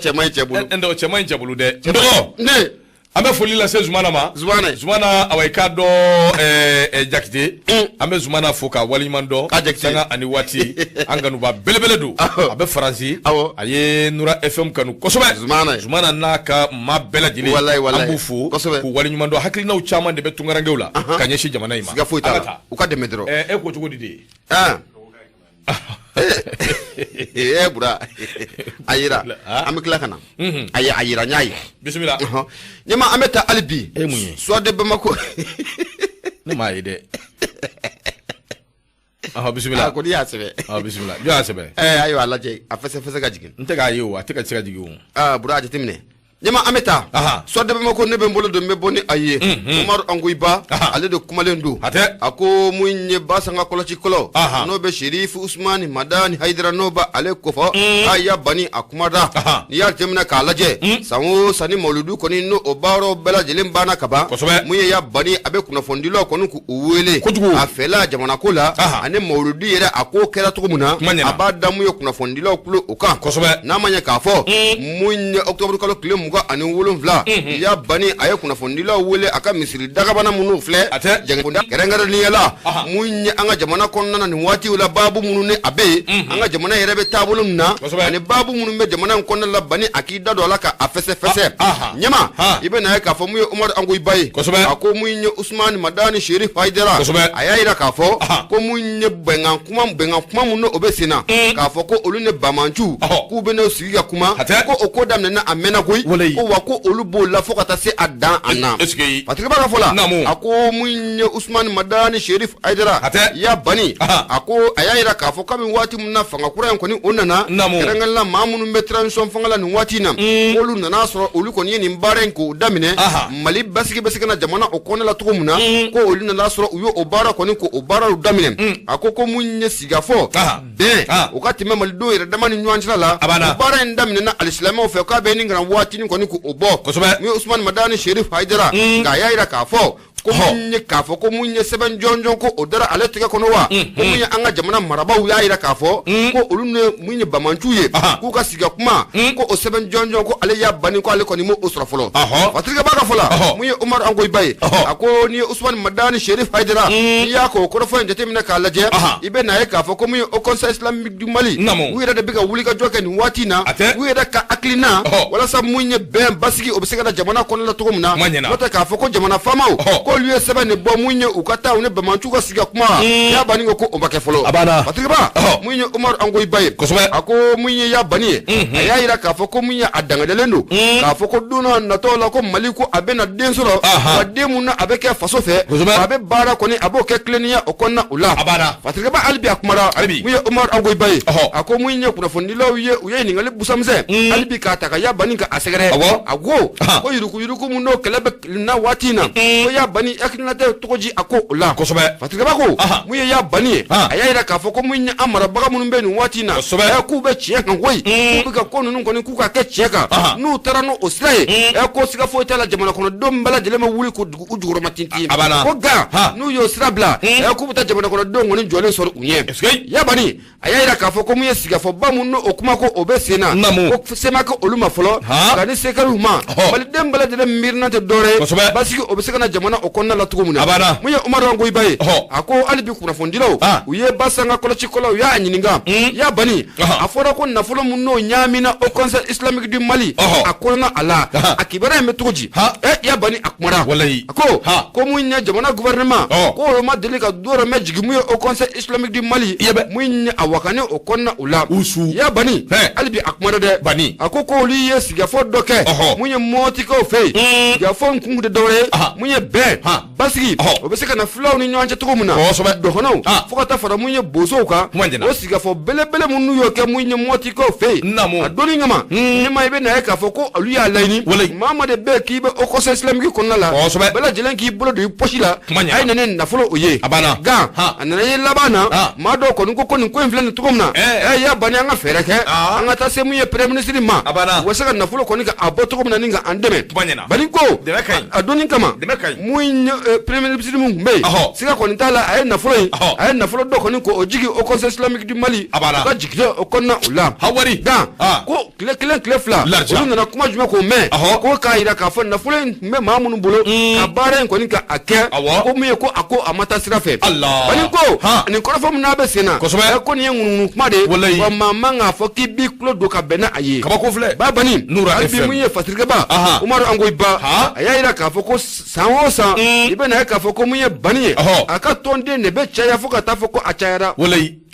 Cɛ man ɲi cɛ bolo. N dɔgɔ, cɛ man ɲi cɛ bolo dɛ. N dɔgɔ. Ne. An bɛ foli lase Zumana ma. Zumana. Zumana, awa, i k'a dɔn Jakite. An bɛ Zumana fo k'a waleɲuman dɔn. A Jakite. Sanga ani waati. An kanuba belebele don. A bɛ Faransi. A ye Nura FM kanu kosɛbɛ. Zumana. Zumana n'a ka maa bɛɛ lajɛlen. Walayi walayi. An b'u fo. Kosɛbɛ. K'u waleɲuman dɔn. Hakilinaw caman de bɛ tunkarankew la. Ka ɲɛsin jamana in ma. Siga foyi t'a la. U ka dɛmɛ dɔrɔn. E ko cogo di de? Ee Bura, a yira an bɛ tila ka na a yira, n y'a ye. Bisimila. Ɲɛma, an bɛ taa hali bi. E mun ye? Soir de Bamako. Ne m'a ye dɛ. Bisimila. A ko n'i y'a sɛbɛn. Bisimila, jɔn y'a sɛbɛn? Ayiwa, a lajɛ, a fɛsɛ fɛsɛ ka jigin. N tɛ k'a ye o, a tɛ ka se ka jigin o. Aa Bura, a jateminɛ. Ɲɛma an bɛ taa Soir de Bamako ne bɛ n bolo don n bɛ bɔ ni a ye Umaru Angoyiba ale de kumalen don a ko mun ye Basanga kɔlɔsi kɔlɔ n'o bɛ Serifu Usumani Madani Hayidara n'o bɛ ale kofɔ a ya bani a kumada n'i y'a jateminɛ k'a lajɛ san o san ni mawuludu kɔni n'o o baaraw bɛɛ lajɛlen banna ka ban mun ye ya bani a bɛ kunnafonidilaw kɔni k'u wele kojugu a fɛla jamana ko la ani mawuludu yɛrɛ a ko kɛra cogo min na a b'a da mun ye kunnafonidilaw tulo o kan n'a ma ɲɛ k'a fɔ mun ye octobre kalo tile 27 ya bani a ye kunnafonidilaw wele a ka misiri dagabana minnu filɛ a tɛ kɛrɛnkɛrɛnnenya la mun ye an ka jamana kɔnɔna na nin waatiw la baabu minnu ni a bɛ yen an ka jamana yɛrɛ bɛ taabolo min na ani baabu minnu bɛ jamana in kɔnɔna la bani a k'i da don a la ka a fɛsɛfɛsɛ ɲɛma i bɛ na ye k'a fɔ mun ye Umaru Angoyiba ye a ko mun ye Usumani Madani Serif Hayidara a y'a jira k'a fɔ ko mun ye bɛnkan kuma bɛnkan kuma minnu o bɛ sen na k'a fɔ ko olu ni banbaanciw k'u bɛ n'o sigi ka kuma ko o ko daminɛna a mɛnna koyi ko wa ko olu b'o la fo ka taa se a dan a na Patrick ka fɔ la a ko mun ye Usumani Madani Serif Hayidara ya bani a ko a y'a jira k'a fɔ kabini waati min na fanga kura in kɔni o nana kɛrɛnkɛrɛn la maa minnu bɛ transition fanga la nin waati in na k'olu nana sɔrɔ olu kɔni ye nin baara in k'o daminɛ Mali basigi bɛ se ka na jamana o kɔnɔna la cogo min na ko olu nana sɔrɔ u ye o baara kɔni k'o baaraw daminɛ a ko ko mun ye sigikafɔ bɛn o ka tɛmɛ malidenw yɛrɛ dama ni ɲɔgɔn cɛla la o baara in daminɛna alisilamɛw fɛ k'a bɛ nin kana waatinin kɔni k'o bɔ kosɛbɛ mun ye Usumani Madani Serif Hayidara nka a y'a jira k'a fɔ ko mun ye k'a fɔ ko mun ye sɛbɛn jɔnjɔn ko o dara ale tɛgɛ kɔnɔ wa ko mun ye an ka jamana marabaaw y'a jira k'a fɔ ko olu ni mun ye banbaanciw ye k'u ka sigi ka kuma ko o sɛbɛn jɔnjɔn ko ale ya bani ko ale kɔni m'o sɔrɔ fɔlɔ Patrick ba ka fɔ la mun ye Umaru Angoyiba ye a ko n'i ye Usumani Madani Serif Hayidara n'i y'a k'o kɔrɔfɔ in jateminɛ k'a lajɛ i bɛ n'a ye k'a fɔ ko mun ye Haut Conseil islamique du Mali u yɛrɛ de bɛ ka wulikajɔ kɛ nin waati in na u yɛrɛ ka hakilina walasa mun ye bɛn basigi o bɛ se ka na jamana kɔnɔ la cogo min na n'o tɛ k'a fɔ ko jamana faamaw k'olu ye sɛbɛn de bɔ mun ye u ka taa u ni banbaanciw ka sigi ka kuma ya bani ko o ma kɛ fɔlɔ Patrick ba mun ye Umaru Angoyiba ye a ko mun ye ya bani ye a y'a jira k'a fɔ ko mun ye a dangadalen don k'a fɔ ko don natɔ la ko Mali ko a bɛna den sɔrɔ wa den mun na a bɛ kɛ faso fɛ a bɛ baara kɔni a b'o kɛ tilennenya o kɔnɔna o la Patrick ba hali bi a kumara mun ye Umaru Angoyiba ye a ko mun ye kunnafonidilaw ye u ye ɲininkali busamisɛn hali bi k'a ta ka ya bani ka a sɛgɛrɛ a ko ko yuruguyurugu mun n'o kɛlɛ bɛ na waati in na ko ya bani hakilina tɛ cogo di a ko o la kosɛbɛ Patrick ba ko mun ye ya bani ye a y'a jira k'a fɔ ko mun ye an marabaga minnu bɛ nin waati in na k'u bɛ tiɲɛ kan koyi k'u bɛ ka ko ninnu kɔni k'u ka kɛ tiɲɛ kan n'u taara n'o sira ye ko siga foyi t'a la jamana kɔnɔdenw bɛɛ lajɛlen bɛ wuli k'u jukɔrɔma tintin ko nka n'u y'o sira bila k'u bɛ taa jamana kɔnɔdenw kɔni jɔlen sɔrɔ u ɲɛ ya bani a y'a jira k'a fɔ ko mun ye sigikafɔba mun n'o kuma ko o bɛ sen na ko se ma kɛ olu ma fɔlɔ nka ni se kɛra u ma maliden bɛɛ lajɛlen miirina tɛ dɔwɛrɛ ye basigi o bɛ se ka na jamana o kɔnɔna la cogo min na mun ye Umaru Angoyiba ye a ko hali bi kunnafonidilaw u ye Basanga kɔlɔsikɔlaw u y'a ɲininka ya bani a fɔra ko nafolo mun n'o ɲaamina Haut Conseil islamique du Mali a kɔnɔna a la a kibaruya in bɛ cogo di ya bani a kumara a ko ko mun ye jamana gouvernement ko olu ma deli ka dɔrɔmɛ jigin mun ye Haut Conseil islamique du Mali mun ye a wakani o kɔnɔna o la ya bani hali bi a kumara dɛ bani a ko ko olu ye sigikafɔ dɔ kɛ mun ye Mɔtikaw fɛ yen sigikafɔ in kun tɛ dɔwɛrɛ ye mun ye bɛn basigi o bɛ se ka na fulaw ni ɲɔgɔn cɛ cogo min na dɔgɔnɔw fo ka taa fara mun ye bosow kan o sigikafɔ belebele minnu y'o kɛ mun ye Mɔtikaw fɛ yen a donni kama ne ma i bɛ na ye k'a fɔ ko olu y'a laɲini maa maa de bɛ k'i bɛ Haut Conseil islamique kɔnɔna la bɛɛ lajɛlen k'i bolo don i pɔsi la a ye na ni nafolo o ye nka a nana ye laban na maa dɔw kɔni ko ko nin ko in filɛ nin cogo min na ɛ ya bani an ka fɛɛrɛ kɛ an ka taa se mun ye premier ministre ma u bɛ se ka nafolo kɔni ka a bɔ cogo min na ni ka an dɛmɛ bani ko a donni kama mun ye premier ministre min tun bɛ yen siga kɔni t'a la a ye nafolo in a ye nafolo dɔ kɔni k'o jigin Haut Conseil islamique du Mali u ka jigin o kɔnɔna o la nka ko tile kelen tile fila olu nana kuma jumɛn k'o mɛn ko k'a jira k'a fɔ nafolo in tun bɛ maa minnu bolo ka baara in kɔni ka a kɛ ko min ye ko a ko a ma taa sira fɛ bani ko nin kɔrɔfɔ min n'a bɛ sen na ko nin ye ŋunuŋunu kuma de ye wa maa man k'a fɔ k'i b'i tulo don ka bɛn n'a ye kabako filɛ ba bani hali bi mun ye fasirikɛba Umaru Angoyiba a y'a jira k'a fɔ ko san o san i bɛ na ye k'a fɔ ko mun ye bani ye a ka tɔnden de bɛ caya fo ka taa fɔ ko a cayara.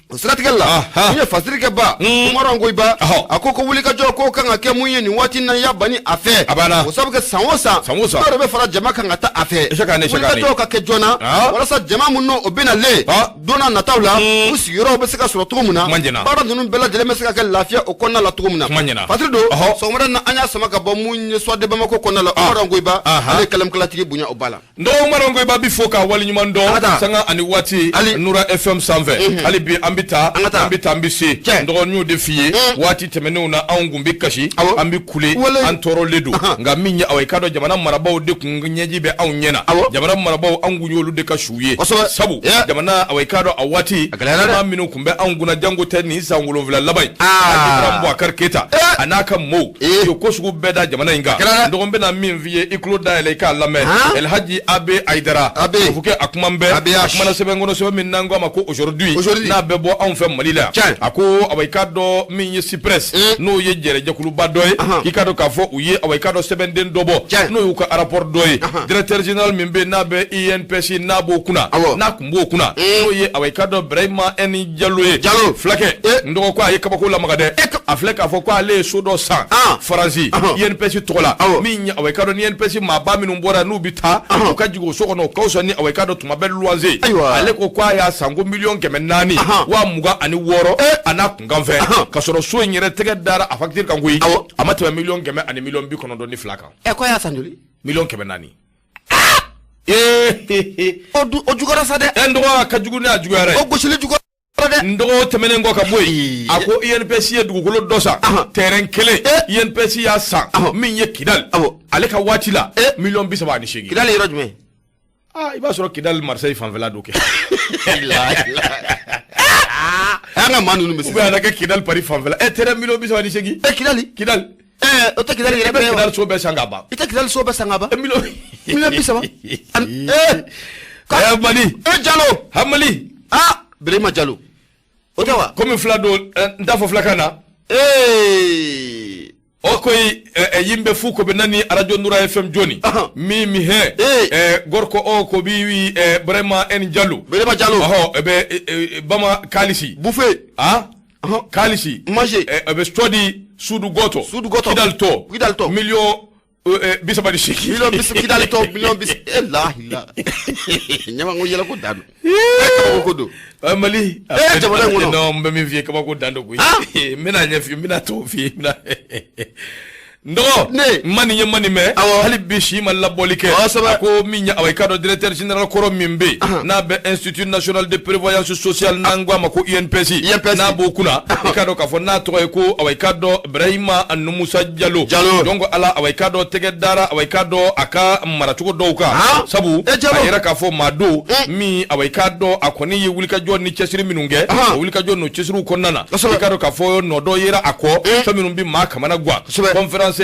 O siratigɛ la, mun ye Fasirikɛba Umaru Ongoyiba, a ko ko wulikajɔ ko kan ka kɛ mun ye nin waati na ya bani a fɛ, A banna. O sabu kɛ san o san, San o san. dɔw de bɛ fara jama kan ka taa a fɛ. Chaque année, chaque année. Wulikajɔw ka kɛ joona walasa jama minnu o bɛna le don n'a nataw la, u sigiyɔrɔw bɛ se ka sɔrɔ cogo min na, Kuma ɲɛna. baara ninnu bɛɛ lajɛlen bɛ se ka kɛ lafiya o kɔnɔna la cogo min na. Kuma ɲɛna. Fasiri don, sɔgɔmada in na an y'a sama ka bɔ mun ye Soir de Bamako kɔnɔna la, Umaru Ongoyiba, ale ye kalamkalatigi bonya o ba la. N dɔgɔ Umaru Ongoyiba bi fo k'a waleɲuman An ka dɔn taa. sanga ani waati. Ali. Nura FM sanfɛ, hali bi an bɛ taa, An ka taa. an bɛ taa, an bɛ se. Cɛ. N dɔgɔ, n y'o de f'i ye waati tɛmɛnenw na, anw kun bɛ kasi, an bɛ kule, Wale. an tɔɔrɔlen don. Nka min ye awa, i k'a dɔn, jamana marabaaw de kun ɲɛji bɛ anw ɲɛ na. Jamana marabaaw, anw kun y'olu de ka su ye, sabu jamana, awa, i k'a dɔn, a waati A gɛlɛyara dɛ. maa minnu kun bɛ anw kunna, janko tɛ nin san 7 laban in, Ibrahim Boubacar Keita a n'a ka mɔɔw u ye ko sugu bɛɛ da jamana in kan. Gɛlɛyara dɛ. N dɔgɔ, n bɛna min f'i ye, i tulo dayɛlɛ i k'a lamɛn. Han? Elhaji Abe Aidara, Abe. Fufukɛ, a kuma bɛɛ, ABH. a kumana sɛbɛn kɔnɔ, sɛbɛn min n'an ko a ma ko Aujourd'hui, Aujourd'hui. n'a bɛ bɔ anw fɛ Mali la yan. Tiɲɛ. A ko awa, i k'a dɔn, min ye CIPRES, n'o ye jɛrɛjɛkuluba dɔ ye, k'i k'a dɔn k'a fɔ u ye, awa, i k'a dɔn, sɛbɛnden dɔ bɔ, n'o y'u ka rapport dɔ ye. Directeur général min bɛ yen n'a bɛ INPS, n'a b'o kunna, n'a kun b'o kunna, n'o ye, awa, i k'a dɔn, Ibrahima N Jalo ye. Jalo. Fulakɛ, n dɔgɔ, ko a ye kabako lamaga dɛ. A filɛ k'a fɔ ko ale ye so dɔ san Faransi INPS tɔgɔ la, min ye, awa, i k'a dɔn, ni INPS maaba minnu bɔra n'u bɛ taa u ka jigin o so kɔnɔ, o ka fisa ni, awa, i k'a dɔn, tuma bɛɛ luwanse. Ale ko k'a y'a san ko miliyɔn 400 wa 26 a n'a kunkanfɛn, ka sɔrɔ so in yɛrɛ tɛgɛ dara a facture kan koyi, a ma tɛmɛ miliyɔn 100 ani miliyɔn 92 kan. Ɛ, ko a y'a san joli? Miliyɔn 400. Ee! O juguyara sa dɛ. Ɛ, n dɔgɔ, a ka jugu ni a juguyara ye. O gosili juguyara dɛ. N dɔgɔ, tɛmɛnen kɔ ka bɔ yen, a ko INPS ye dugukolo dɔ san, terrain kelen, INPS y'a san min ye Kidali, ale ka waati la, miliyɔn 38. Kidali yɔrɔ jumɛn? Aa, i b'a sɔrɔ Kidali Marseille fanfɛla don kɛ. An ka maa ninnu bɛ Ou bien a na kɛ Kidali Paris fanfɛla. Ɛ, terrain miliyɔn 38. Ɛ, Kidali. Kidali. Ɛ, o tɛ Kidali yɛrɛ I bɛ bɛɛ ye wa? Kidali so bɛɛ san ka ban. I tɛ Kidali so bɛɛ san ka ban. Ɛ, miliyɔn Miliyɔn 30 ani ee. Ɛ, Mali. E, Jalo. Ha, Mali. Ah, Birima Jalo. O tɛ wa? Komi fila don, n t'a fɔ filakan na. Ee. O koyi yimɓe fuu koɓe nani radio Noura FM joni, min mi he gorko o ko ɓi wi vraiment en Diallo. Birima Jalo. Oho, eɓe bama kalisi. Bouffé. A kalisi. Manger. Eɓe coodi suudu goto. Suudu goto. Kidal to. Kidal to. Miliyɔn 38. Miliyɔn bis Kidali to miliyɔn bis. E la la. Ɲama ko yɛlɛ ko dan don. E, kabako ko don. Mali. Eh, jamana in kɔnɔ. Non, n bɛ min f'i ye, kabako dan don koyi. N bɛna ɲɛ f'i ye, n bɛna t'o f'i ye, n bɛna n dɔgɔ. Ne. N ma nin ye, n ma nin mɛn. Hali bi si ma labɔli kɛ. A ko min ye, awa, i k'a dɔn, directeur général kɔrɔ min bɛ yen n'a bɛ Institut national de prévoyance sociale, n'an ko a ma ko INPS, INPS. n'a b'o kunna, i k'a dɔn k'a fɔ n'a tɔgɔ ye ko, awa, i k'a dɔn, Ibrahima Numusa Jalo. Jalo. Donc ala, awa, i k'a dɔn, tɛgɛ dara, awa, i k'a dɔn, a ka maracogo dɔw kan, sabu Eh, Jalo. a yɛrɛ k'a fɔ maa don min, awa, i k'a dɔn, a kɔni ye wulikajɔ ni cɛsiri minnu kɛ, o wulikajɔ n'o cɛsiriw kɔnɔna na, i k'a dɔn k'a fɔ nɔ dɔ yera a kɔ, fɛn minnu bɛ maa kamana gan. Conférence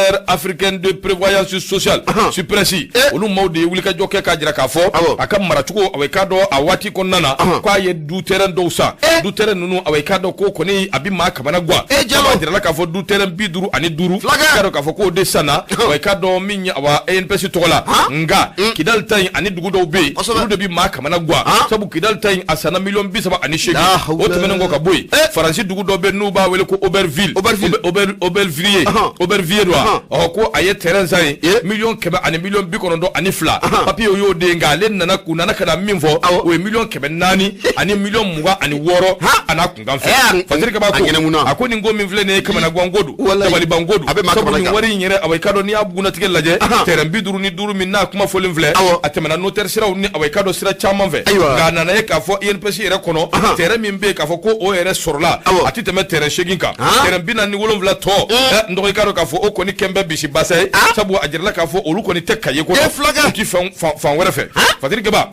inter-africaine de prévoyance sociale, CIPRES, olu maaw de ye wulikajɔ kɛ k'a jira k'a fɔ a ka maracogo, awa, i k'a dɔn, a waati kɔnɔna na, k'a ye du terrain dɔw san. Du terrain ninnu, awa, i k'a dɔn ko kɔni a bɛ maa kamana gan. Eh, Jalo. A jirala k'a fɔ du terrain 55, Fulakɛ. i k'a dɔn k'a fɔ k'o de sanna, awa, i k'a dɔn, min ye, awa, INPS tɔgɔ la. Nka Kidali ta in ani dugu dɔw bɛ yen, olu de bɛ maa kamana gan, sabu Kidali ta in a sanna miliyɔn 38. La hawla. O tɛmɛnen kɔ ka bɔ yen, Faransi dugu dɔ bɛ yen n'u b'a wele ko Auberville. Auberville. Aubervilliers. Aubervilliers don wa? Ɔhɔ, ko a ye terrain san yen miliyɔn 100 ani miliyɔn 92. Papier o y'o de ye, nka ale nana, u nana ka na min fɔ, o ye miliyɔn 400 ani miliyɔn 26 a n'a kunkan fɛ. Fasiri Kaba A ko ɲɛnamuna. a ko nin ko min filɛ nin ye, kamanagan ko don, Walayi. dabaliban ko don. A bɛ maa Sabu kamanagan. nin wari in yɛrɛ, awa, i k'a dɔn, n'i y'a bugunnatigɛ lajɛ, terrain 55 min n'a kuma fɔlen filɛ, a tɛmɛna notaire siraw ni, awa, i k'a dɔn, sira caman fɛ. Nka a nana ye k'a fɔ INPS yɛrɛ kɔnɔ, terrain min bɛ yen k'a fɔ ko o yɛrɛ sɔrɔla, a tɛ tɛmɛ terrain 8 kan. Terrain 47 tɔ, n dɔgɔ, i k'a dɔn k'a fɔ o kɔni kɛn bɛ bisi basa ye, sabu a jirala k'a fɔ olu kɔni tɛ kaye kɔnɔ, Eh, fulakɛ. u ti fɛn fan wɛrɛ fɛ. Fatiri Kaba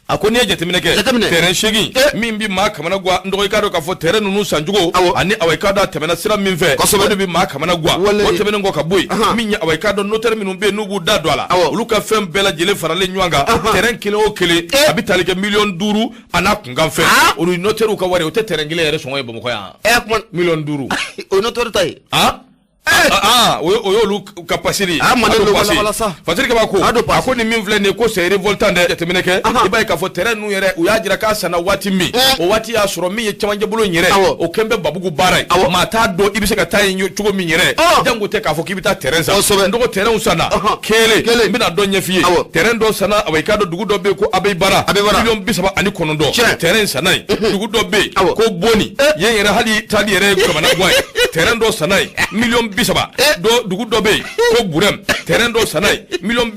a ko n'i ye jateminɛ kɛ, Jateminɛ. terrain 8 min bɛ maa kamana gan, n dɔgɔ, i k'a dɔn k'a fɔ terrain ninnu sancogo ani, awa, i k'a dɔn, a tɛmɛna sira min fɛ, o de bɛ maa kamana gan. Walayi. O tɛmɛnen kɔ ka bɔ yen, min ye, awa, i k'a dɔn, notaire minnu bɛ yen n'u b'u da don a la, olu ka fɛn bɛɛ lajɛlen faralen ɲɔgɔn kan, terrain kelen o kelen a bɛ tali kɛ miliyɔn 5 a n'a kunkan fɛn. Olu notairew ka wari, o tɛ terrain kelen yɛrɛ sɔngɔ ye Bamakɔ yan. Ɛ, kuma Miliyɔn 5. O ye notaire ta ye. O y'olu ka passer ye. Fasiri Kaba ko a ko ni min filɛ nin ye ko c'est révoltant dɛ. Jateminɛ kɛ, i b'a ye k'a fɔ terrain ninnu yɛrɛ, u y'a jira k'a sanna waati min, o waati y'a sɔrɔ min ye cɛmancɛ bolo in yɛrɛ, o kɛn bɛ babugu baara ye. Maa t'a dɔn i bɛ se ka taa yen cogo min yɛrɛ, jango tɛ k'a fɔ k'i bɛ taa terrain san. N dɔgɔ, terrain sanna kelen, n bɛna dɔ ɲɛf'i ye. Terrain dɔ sanna, i k'a dɔn dugu dɔ bɛ yen ko Abeibara, 39 miliyɔn terrain sanna yen. Dugu dɔ bɛ yen ko Boni, yen yɛrɛ hali taali yɛrɛ ye kamanagan ye, terrain dɔ sanna yen 30 miliyɔn. Dɔ dugu dɔ bɛ yen ko Burɛm, terrain dɔ sanna yen 39 miliyɔn.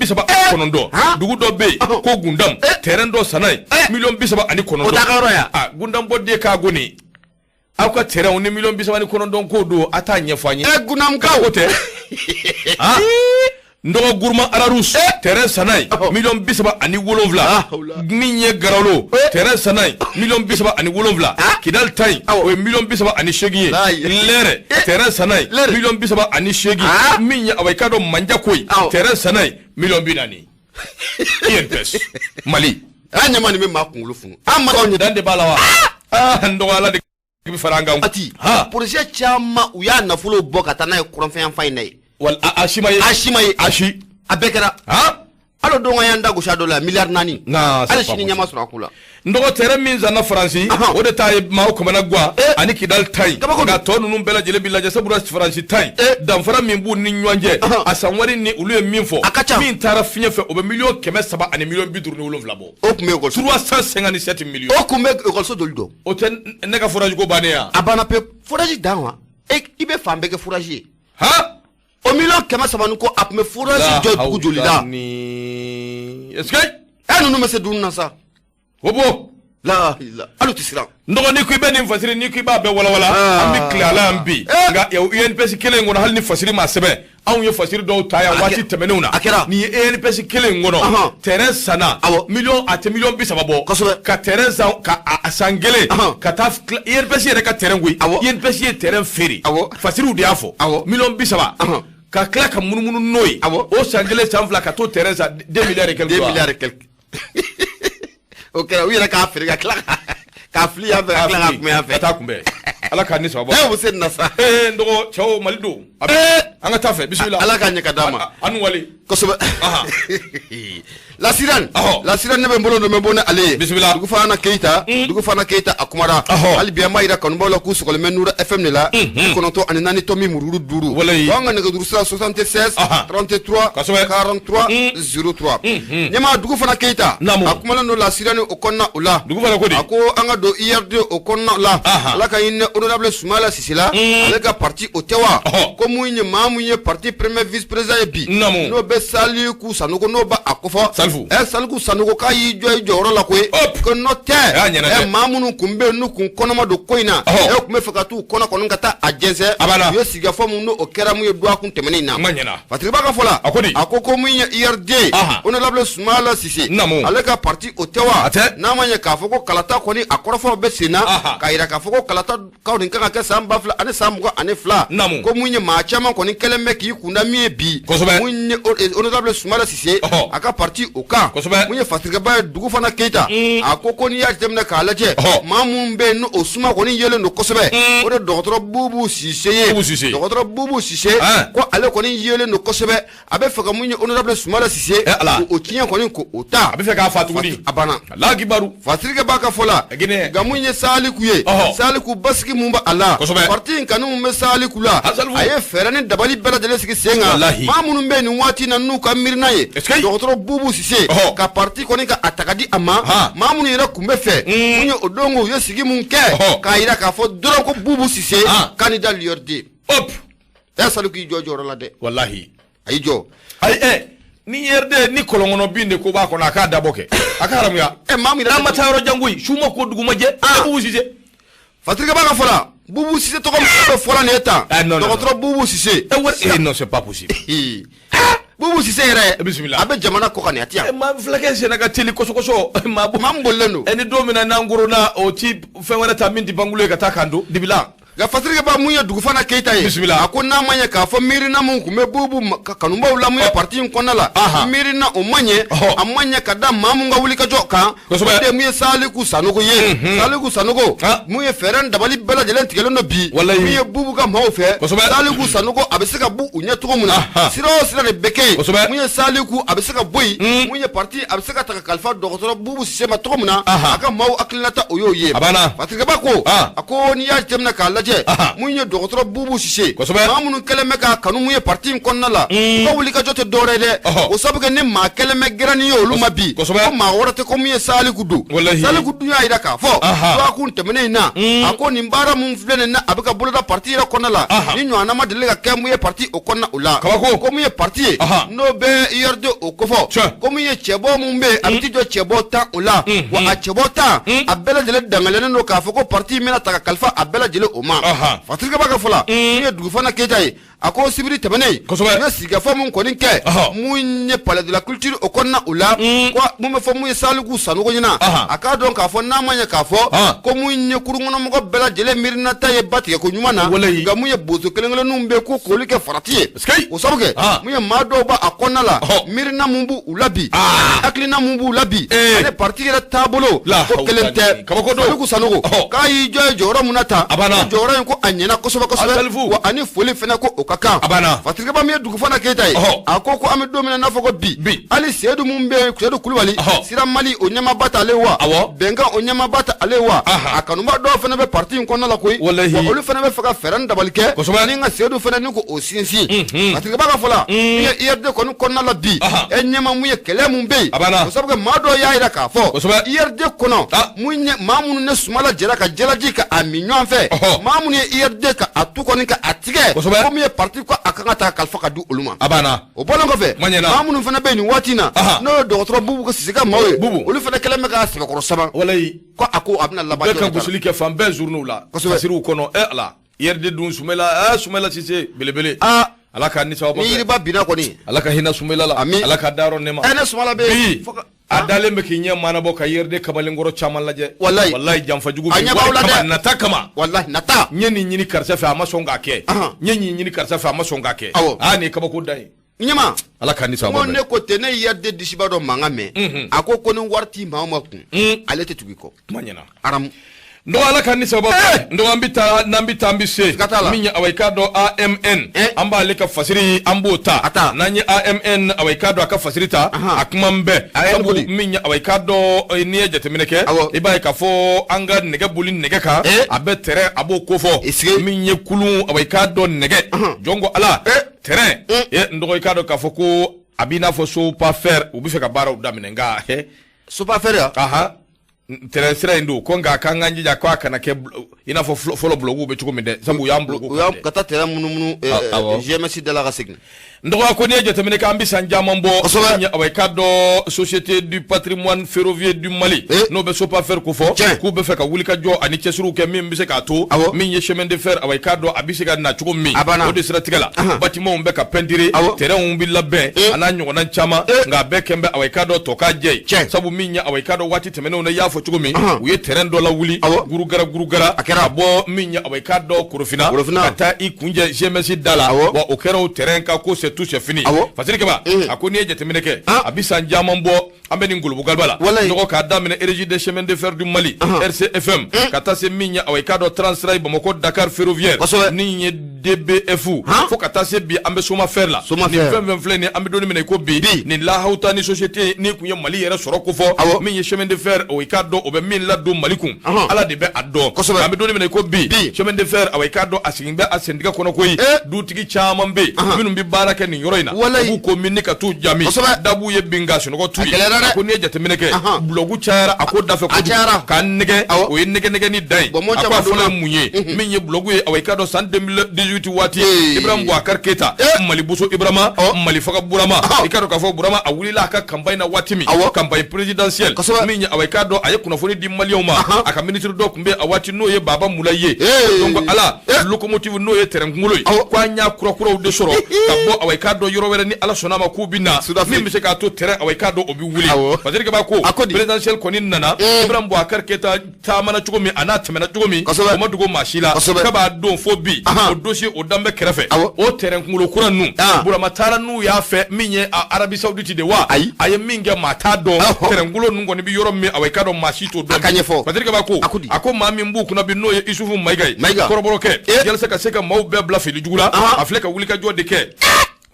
Dugu dɔ bɛ yen ko Gundam, terrain dɔ sanna yen 39 miliyɔn. A Gundam bɔ den k'a goni aw ka terrain ni 39 miliyɔn ko don, a t'a ɲɛfɔ an ye. Gundamkaw. O tɛ n dɔgɔ. Guruma Ararus, terrain sanna yen 37 miliyɔn. Min ye Garawlo, terrain sanna yen 37 miliyɔn. Kidali ta yen, o ye 38 miliyɔn ye. Lɛrɛ, terrain sanna yen 38 miliyɔn. Min ye awa i k'a dɔn Manjako ye, terrain sanna yen 40 miliyɔn. INPS Mali. A ɲama nin bɛ maa kunkolo funu. An ma dan de b'a la wa? Aa, n dɔgɔ, Ala de bɛ fara an kan. Ati projet caman, u y'a nafolo bɔ ka taa n'a ye kɔrɔnfɛn yanfan in na ye. Wal a si ma ye. A si ma ye. A si. A bɛɛ kɛra. Hali o don y'an da gosi a dɔ la 4 miliyari. Hali sini ɲɛ ma sɔrɔ a ko la. N dɔgɔ, terrain min sanna Faransi, o de ta ye maaw kamana gan, ani Kidali ta in. Nka tɔ ninnu bɛɛ lajɛlen bi lajɛ, sabula Faransi ta in, danfara min b'u ni ɲɔgɔn cɛ, a san wari ni olu ye min fɔ, a ka ca. Min taara fiɲɛ fɛ, o bɛ 300 miliyɔn 57 miliyɔn bɔ. O tun bɛ ekɔliso 357 millions. O tun bɛ ekɔliso joli jɔ? O tɛ ne ka forage ko bannen ya? A banna pewu. Forage dan wa, i bɛ fan bɛɛ kɛ forage ye. Han. O 300 miliyɔn ni kɔ, a tun bɛ forage jɔ dugu joli la? Est-ce que Ninnu bɛ se dumuni na sa. O bɔ. La hali tɛ siran. N dɔgɔ, n'i ko i bɛ nin fasiri, n'i ko i b'a bɛɛ walawala, an bɛ tile a la yan bi. Nka INPS kelen in kɔnɔ, hali ni fasiri ma sɛbɛn, anw ye fasiri dɔw ta yan waati tɛmɛnenw na. A kɛra. Nin ye INPS kelen in kɔnɔ, terrain sanna miliyɔn, a tɛ 30 miliyɔn bɔ. Ka terrain san ka a san kelen ka taa INPS yɛrɛ ka terrain koyi. INPS ye terrain feere. Fasiriw de y'a fɔ. 30 miliyɔn. Ka tila ka munumunu n'o ye. O san kelen, san fila, ka t'o terrain san 2 milliards et quelques. 2 milliards et quelques. O kɛra u yɛrɛ k'a feere ka tila k'a fili yan fɛ, ka tila k'a kunbɛn yan fɛ. Ka taa kunbɛn. Ala k'a ni sababa. O bɛ se nin na sa. Ee, n dɔgɔ, cɛw, Mali don. An ka taa fɛ, bisimila. Ala k'a ɲɛ ka d'a ma. An ni wale. Kosɛbɛ. La Sirène. La Sirène, ne bɛ n bolo don, n bɛ bɔ ni ale ye. Bisimila. Dugufana Keyita. Dugufana Keyita, a kumara. Hali bi an b'a yira kanubaw la k'u sɔgɔlen bɛ Nura FM de la. 94.5. Walayi. An ka nɛgɛjuru sira 76 33 43 03. Ɲɛmaa Dugufana Keyita. Naamu. A kumalen don La Sirène o kɔnɔna o la. Dugufana ko di? A ko an ka don IRD o kɔnɔna la. Ala ka hinɛ honorable Sumala Sise la. Ale ka parti o tɛ wa? Ko mun ye maa mun ye parti premier vice président ye bi. Naamu. N'o bɛ Saliku Sanogo, n'o b'a a kofɔ. Salifu. Saliku Sanogo k'a y'i jɔ i jɔyɔrɔ la koyi. Ko n'o tɛ. Ɲɛna. Maa minnu kun bɛ yen n'u kun kɔnɔma don ko in na. Kun bɛ fɛ ka t'u kɔnɔ kɔni ka taa a jɛnsɛn. A banna. U ye sigikafɔ mun n'o kɛra mun ye dɔgɔkun tɛmɛnen in na. Ma ɲɛna. Fatiriba ka fɔ la. A ko di? A ko ko mun ye IRD. Honorable Sumala Sise. Naamu. Ale ka parti o tɛ wa? A tɛ. N'a ma ɲɛ k'a fɔ ko kalata kɔni a kɔrɔfɔw bɛ sen na. K'a yira k'a fɔ ko kalata kɔni kan ka kɛ san 2022. Naamu. Ko mun ye maa caman kɔni kɛlen bɛ k'i kunda min ye bi. Kosɛbɛ. Mun ye honorable Sumala Sise. A ka parti o kan. Kosɛbɛ. Mun ye Fatirikɛba ye Dugufana Keyita. A ko ko n'i y'a jateminɛ k'a lajɛ. Maa mun bɛ yen n'o suma kɔni yelen don kosɛbɛ. O de dɔgɔtɔrɔ Bubu Sise ye. Bubu Sise. Dɔgɔtɔrɔ Bubu Sise. Ko ale kɔni yelen don kosɛbɛ. A bɛ fɛ ka mun ye honorable Sumala Sise. Ala. O tiɲɛ kɔni ko o ta. A bɛ fɛ k'a fa tuguni. A banna. Alakibaru. Fatirikɛba ka fɔ la. Guinée. Nka mun ye Saliku ye. Saliku basigi mun b'a la. Kosɛbɛ. Parti in kanu mun bɛ Saliku la. Salifu. A ye fɛɛrɛ ni dabali bɛɛ lajɛlen sigi sen kan. Walahi. Maa minnu bɛ yen nin waati in na n'u ka miirina ye. Est-ce que. Dɔgɔtɔrɔ Bubu Sise. Ka parti kɔni ka a ta ka di a ma. Maa minnu yɛrɛ kun bɛ fɛ. Mun ye o don u ye sigi mun kɛ. K'a yira k'a fɔ dɔrɔn ko Bubu Sise. Candidat l'URD. Hop. Saliku y'i jɔ jɔyɔrɔ la dɛ. Walahi. A y'i jɔ. Ayi ni IRD ni kɔlɔnkɔnɔ bin de ko b'a kɔnɔ, a k'a dabɔ kɛ, a ka haramuya. Maa min N'an ma taa yɔrɔ jan koyi, su ma ko dugu ma jɛ, Bubu Sise. Fatirikɛba ka fɔ la, Bubu Sise tɔgɔ min bɛ fɔla nin ye tan. Non, non. Dɔgɔtɔrɔ Bubu Sise. Wari non, c'est pas possible. Bubu Sise yɛrɛ. Bisimila. A bɛ jamana kɔ kan nin, a ti yan. Maa fulakɛ senna ka teli kɔsɔ kɔsɔ. Maa Maa min bolilen don. Ni don min na n'an koronna, o ti fɛn wɛrɛ ta min ti pankulo ye ka taa kan don dibila. Nka Fasirikɛba mun ye Dugufana Keyita ye bisimila a ko n'a ma ɲɛ k'a fɔ miirina min tun bɛ Bubu kanubaw la mun ye parti in kɔnɔna la miirina o ma ɲɛ a ma ɲɛ ka da maa min ka wulikajɔ kan o de mun ye Saliku Sanogo ye Saliku Sanogo mun ye fɛɛrɛ dabali bɛɛ lajɛlen tigɛlen don bi min ye Bubu ka maaw fɛ Saliku Sanogo a bɛ se ka bɔ u ɲɛ cogo min na sira o sira de bɛ kɛ yen mun ye Saliku a bɛ se ka bɔ yen mun ye parti a bɛ se ka ta ka kalifa dɔgɔtɔrɔ Bubu Sise ma cogo min na a ka maaw hakilinata o y'o ye a banna Fasirikɛba ko a ko n'i y'a jateminɛ k'a lajɛ mun ye dɔgɔtɔrɔ Bubu Sise maa minnu kɛlen bɛ k'a kanu mun ye parti in kɔnɔna la u ka wulikajɔ tɛ dɔwɛrɛ ye dɛ o sabu kɛ ni maa kɛlen bɛ gɛrɛni ye olu ma bi ko maa wɛrɛ tɛ ko mun ye Saliku don Saliku dun y'a jira k'a fɔ dɔgɔkun tɛmɛnen in na a ko nin baara mun filɛ nin na a bɛ ka boloda parti yɛrɛ kɔnɔna la ni ɲɔgɔnna ma deli ka kɛ mun ye parti o kɔnɔna o la ko mun ye parti ye n'o bɛ URD o kofɔ ko mun ye cɛbɔ mun bɛ yen a bɛ t'i jɔ cɛbɔ 10 o la wa a cɛbɔ 10 a bɛɛ lajɛlen dangalenen don k'a fɔ ko parti bɛna ta ka kalifa a bɛɛ lajɛlen o ma Fasirikɛba ka fɔ la mun ye Dugufana Keyita ye a ko sibiri tɛmɛnen u ye sigikafɔ mun kɔni kɛ mun ye palais de la culture o kɔnɔna o la ko mun bɛ fɔ mun ye Saliku Sanogo ɲɛna a k'a dɔn k'a fɔ n'a ma ɲɛ k'a fɔ ko mun ye kurunkɔnɔmɔgɔ bɛɛ lajɛlen miirinata ye ba tigɛ ko ɲuman na nka mun ye boso kelen kelenninw bɛ ko k'olu kɛ farati ye o sabu kɛ mun ye maa dɔw b'a kɔnɔna la miirina mun b'u la bi hakilina mun b'u la bi ani parti yɛrɛ taabolo ko kelen tɛ kabako don Saliku Sanogo k'a y'i jɔ ye jɔyɔrɔ mun na tan a banna jɔyɔrɔ in ko a ɲɛna kosɛbɛ kosɛbɛ wa ani foli fana ko o ka kan a banna Fasirikɛba min ye Dugufana Keyita ye a ko ko an bɛ don min na n'a fɔ ko bi bi hali Seyidu mun bɛ yen Seyidu Kulubali Sira Mali o ɲɛmaaba t'ale wa Bɛnkan o ɲɛmaaba t'ale wa a kanuba dɔw fana bɛ parti in kɔnɔna la koyi wa olu fana bɛ fɛ ka fɛɛrɛ ni dabali kɛ ni ka Seyidu fana ni ko o sinsin Fasirikɛba ka fɔ la min ye URD kɔni kɔnɔna la bi e ɲɛma mun ye kɛlɛ mun bɛ yen o sabu kɛ maa dɔw y'a jira k'a fɔ URD kɔnɔ mun ye maa minnu ne Sumala jɛra ka jalaji ka a min ɲɔgɔn fɛ maa minnu ye URD ka a tu kɔni ka a tigɛ ko min ye parti ko a kan ka taa kalifa ka di olu ma a banna o bɔlen kɔfɛ maa minnu fana bɛ yen nin waati in na n'o ye dɔgɔtɔrɔ Bubu Sise ka maaw ye olu fana kɛlen bɛ k'a sɛbɛkɔrɔ sama ko a ko a bɛna laban bɛɛ ka gosili kɛ fan bɛɛ journaux la fasiriw kɔnɔ e ala URD dun Sumala Sumala Sise belebele ala ka ni sababu ni yiriba binna kɔni ala ka hinɛ Sumala la ala ka dayɔrɔ nɛɛma ne Sumala bɛ yen a dalen bɛ k'i ɲɛ maanabɔ ka URD kamalenkɔrɔ caman lajɛ walayi walayi janfa jugu a ɲɛ b'aw la dɛ nata kama walayi nata n ye nin ɲini karisa fɛ a ma sɔn k'a kɛ n ye nin ɲini karisa fɛ a ma sɔn k'a kɛ aa nin ye kabako dan ye ɲɛma ala ka ni sababu ko ne ko ten ne ye URD disiba dɔ mankan mɛn a ko ko ni wari ti maa ma kun ale tɛ tugu i kɔ kuma ɲɛna aramu N dɔgɔ ala ka ni sababu n dɔgɔ an bɛ taa n'an bɛ taa an bɛ se min ye awa i k'a dɔn AMN an b'ale ka fasiri an b'o ta n'an ye AMN awa i k'a dɔn a ka fasiri ta a kuma n bɛɛ sabu min ye awa i k'a dɔn n'i ye jateminɛ kɛ i b'a ye k'a fɔ an ka nɛgɛ boli nɛgɛ kan a bɛ tɛrɛn a b'o kofɔ min ye kulun awa i k'a dɔn nɛgɛ jɔn ko ala tɛrɛn n dɔgɔ i k'a dɔn k'a fɔ ko a b'i n'a fɔ SOPAFER u bɛ fɛ ka baaraw daminɛ nka SOPAFER tɛrɛn sira in don ko nka k'an k'an jija k'a kana kɛ i n'a fɔ fɔlɔ bulɔguw bɛ cogo min dɛ sabu u y'an bulɔgu u y'an ka taa tɛrɛn munumunu GMS da la ka segin n dɔgɔ ko n'i ye jateminɛ kɛ an bɛ san caman bɔ kosɛbɛ awa i k'a dɔn société du patrimoine ferroviaire du Mali n'o bɛ SOPAFER kofɔ k'u bɛ fɛ ka wulikajɔ ani cɛsiriw kɛ min bɛ se k'a to min ye chemin de fer awa i k'a dɔn a bɛ se ka na cogo min o de siratigɛ la bâtimentw bɛ ka peinturer tɛrɛnw bɛ labɛn a n'a ɲɔgɔnna caman nka a bɛɛ kɛn bɛ awa i k'a dɔn tɔ ka jɛ ye sabu min ye awa i k'a dɔn waati tɛmɛnenw na i y'a fɔ cogo min u ye tɛrɛn dɔ lawuli gurugara gurugara a kɛra bɔ min ye awa i k'a dɔn Korofina ka taa i kuncɛ GMS da la wa o kɛra o tɛrɛn ka ko c'est tout c'est fini Fasiri Kaba a ko n'i ye jateminɛ kɛ a bɛ san caman bɔ an bɛ nin golobugaba la dɔgɔ k'a daminɛ régie des chemins de fer du Mali RCFM ka taa se min ye awa i k'a dɔn Transrail Bamakɔ Dakar ferroviaire ni ye DBF fo ka taa se bi an bɛ SOMAFER la nin fɛn fɛn filɛ nin an bɛ don min na i ko bi nin lahawuta ni société ni kun ye Mali yɛrɛ sɔrɔ ko fɔ min ye chemin de fer o i k'a dɔn o bɛ min ladon Mali kun Ala de bɛ a dɔn an bɛ don min na i ko bi chemin de fer awa i k'a dɔn a sigin bɛ a sentigɛ kɔnɔ koyi dutigi caman bɛ yen minnu bɛ baara kɛ nin yɔrɔ in na u b'u ko min ni ka t'u jami dabu ye bin ka sunɔgɔ t'u ye a ko n'i ye jateminɛ kɛ bulɔgu cayara a ko dafɛ kojugu k'a nɛgɛ o ye nɛgɛ nɛgɛni dan ye a ko a fɔlɔ ye mun ye min ye bulɔgu ye awa i k'a dɔn san 2018 waati Ibrahim Boubacar Keita Mali boso Ibrahima Mali faga Burama i k'a dɔn k'a fɔ Burama a wulila a ka campagne na waati min campagne présidentielle min ye awa i k'a dɔn a ye kunnafoni di maliyɛnw ma a ka ministre dɔ tun bɛ a waati n'o ye Baba Mulayi ye donc ala locomotive n'o ye tɛrɛn kunkolo ye ko an y'a kurakuraw de sɔrɔ ka bɔ awa i k'a dɔn yɔrɔ wɛrɛ ni Ala sɔnna a ma k'u bɛ na min bɛ se k'a to terrain awa i k'a dɔn o bɛ wuli Fasiri Keba ko présidentielle kɔni nana Ibrahim Boubacar Keita taamana cogo min a n'a tɛmɛna cogo min o ma dogo maa si la kab'a don fo bi o dossier o dan bɛ kɛrɛfɛ o terrain kunkolo kura ninnu Burama taara n'u y'a fɛ min ye Arabie Saoudite de wa a ye min kɛ maa t'a dɔn terrain kunkolo ninnu kɔni bɛ yɔrɔ min awa i k'a dɔn maa si t'o dɔn Fasiri Keba ko a ko maa min b'u kunna bi n'o ye Isufu Mayiga ye kɔrɔbɔrɔkɛ yalasa ka se ka maaw bɛɛ bila fili jugu la a filɛ ka wulikajɔ de kɛ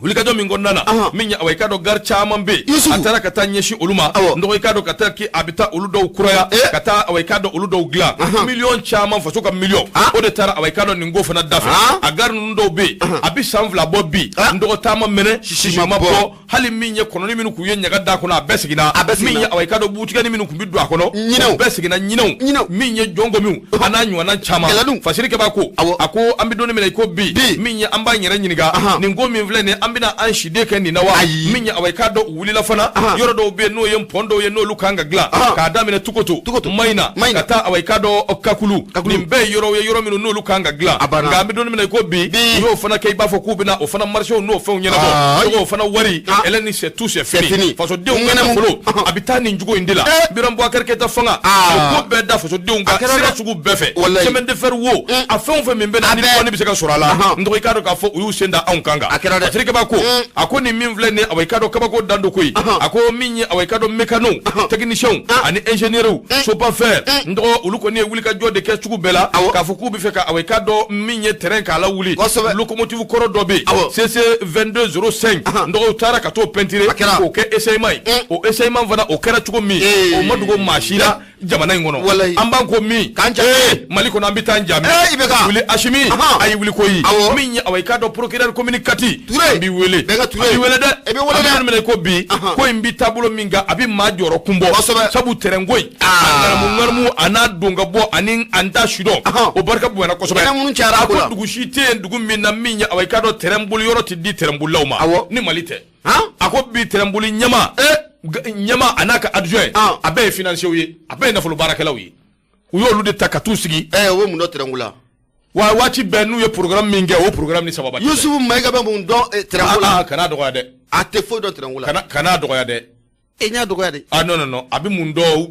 wulikajɔ min kɔnɔna na min ye awa i k'a dɔn gari caman bɛ yen a taara ka taa ɲɛsin olu ma n dɔgɔ i k'a dɔn ka taa k'i a bɛ taa olu dɔw kuraya ka taa awa i k'a dɔn olu dɔw dilan miliyɔn caman faso ka miliyɔn o de taara awa i k'a dɔn nin ko fana dafɛ a gari ninnu dɔw bɛ yen a bɛ san 2 bɔ bi n dɔgɔ taama mɛnɛ sisi ma bɔ hali min ye kɔnɔni minnu k'u ye ɲaga da kɔnɔ a bɛɛ seginna min ye awa i k'a dɔn butigɛni minnu tun bɛ don a kɔnɔ o bɛɛ seginna ɲinɛw min ye jɔngomiw a n'a ɲɔgɔnna caman Fasiri Keba ko a ko an bɛ don min na i ko bi min ye an b'an yɛrɛ ɲininka nin ko min filɛ nin an bɛna an siden kɛ nin na wa min ye awa i k'a dɔn u wulila fana yɔrɔ dɔw bɛ yen n'o ye pont dɔw ye n'olu kan ka dilan k'a daminɛ Tukoto Mayina ka taa awa i k'a dɔn Kakulu nin bɛɛ ye yɔrɔw ye yɔrɔ minnu n'olu kan ka dilan nka an bɛ don min na i ko bi u y'o fana kɛ i b'a fɔ k'u bɛna o fana marchéw n'o fɛnw ɲɛnabɔ o fana wari Hélène c'est tout c'est fini fasodenw ka nafolo a bɛ taa nin cogo in de la Ibrahim Boubacar Keita fanga o ko bɛɛ da fasodenw kan sira sugu bɛɛ fɛ chemin de fer wo a fɛn o fɛn min bɛ na ni dɔɔni bɛ se ka sɔrɔ a la n dɔgɔ i k'a dɔn k'a fɔ u y'u sen da anw kan kan Fasiri Keba ko a ko nin min filɛ nin ye awa i k'a dɔn kabako dan don koyi a ko min ye awa i k'a dɔn mécano techniciens ani ingénieurs Sopafer n dɔgɔ olu kɔni ye wulikajɔ de kɛ sugu bɛɛ la k'a fɔ k'u bɛ fɛ ka awa i k'a dɔn min ye train k'a lawuli locomotive kɔrɔ dɔ bɛ yen CC 2205 n dɔgɔ u taara ka t'o peinturer k'o kɛ essayement ye o essayement fana o kɛra cogo min o ma dogo maa si la jamana in kɔnɔ an b'an ko min Mali kɔnɔ an bɛ taa an ja min wuli Asimi a y'i wuli koyi min ye awa i k'a dɔn procureur commune Kati an b'i wele a b'i wele dɛ an bɛ don min na i ko bi ko in bɛ taabolo min kan a bɛ maa jɔyɔrɔ kun bɔ sabu terrain ko in a ŋanamu ŋanamu a n'a don ka bɔ ani an t'a sidɔn o barika bonyana kosɛbɛ a ko dugu si tɛ yen dugu min na min ye awa i k'a dɔn terrain boli yɔrɔ tɛ di terrain bolilaw ma ni Mali tɛ a ko bi terrain boli ɲɛmaa ɲɛmaa a n'a ka adjoint a bɛɛ ye financiers ye a bɛɛ ye nafolo baarakɛlaw ye u y'olu de ta ka t'u sigi o bɛ mun dɔn terrain ko la wa waati bɛɛ n'u ye programme min kɛ o programme ni sababa Yusufu Mayiga bɛ mun dɔn terrain ko la kan'a dɔgɔya dɛ a tɛ foyi dɔn terrain ko la kan'a dɔgɔya dɛ e ɲ'a dɔgɔya de ah non non non a bɛ mun dɔn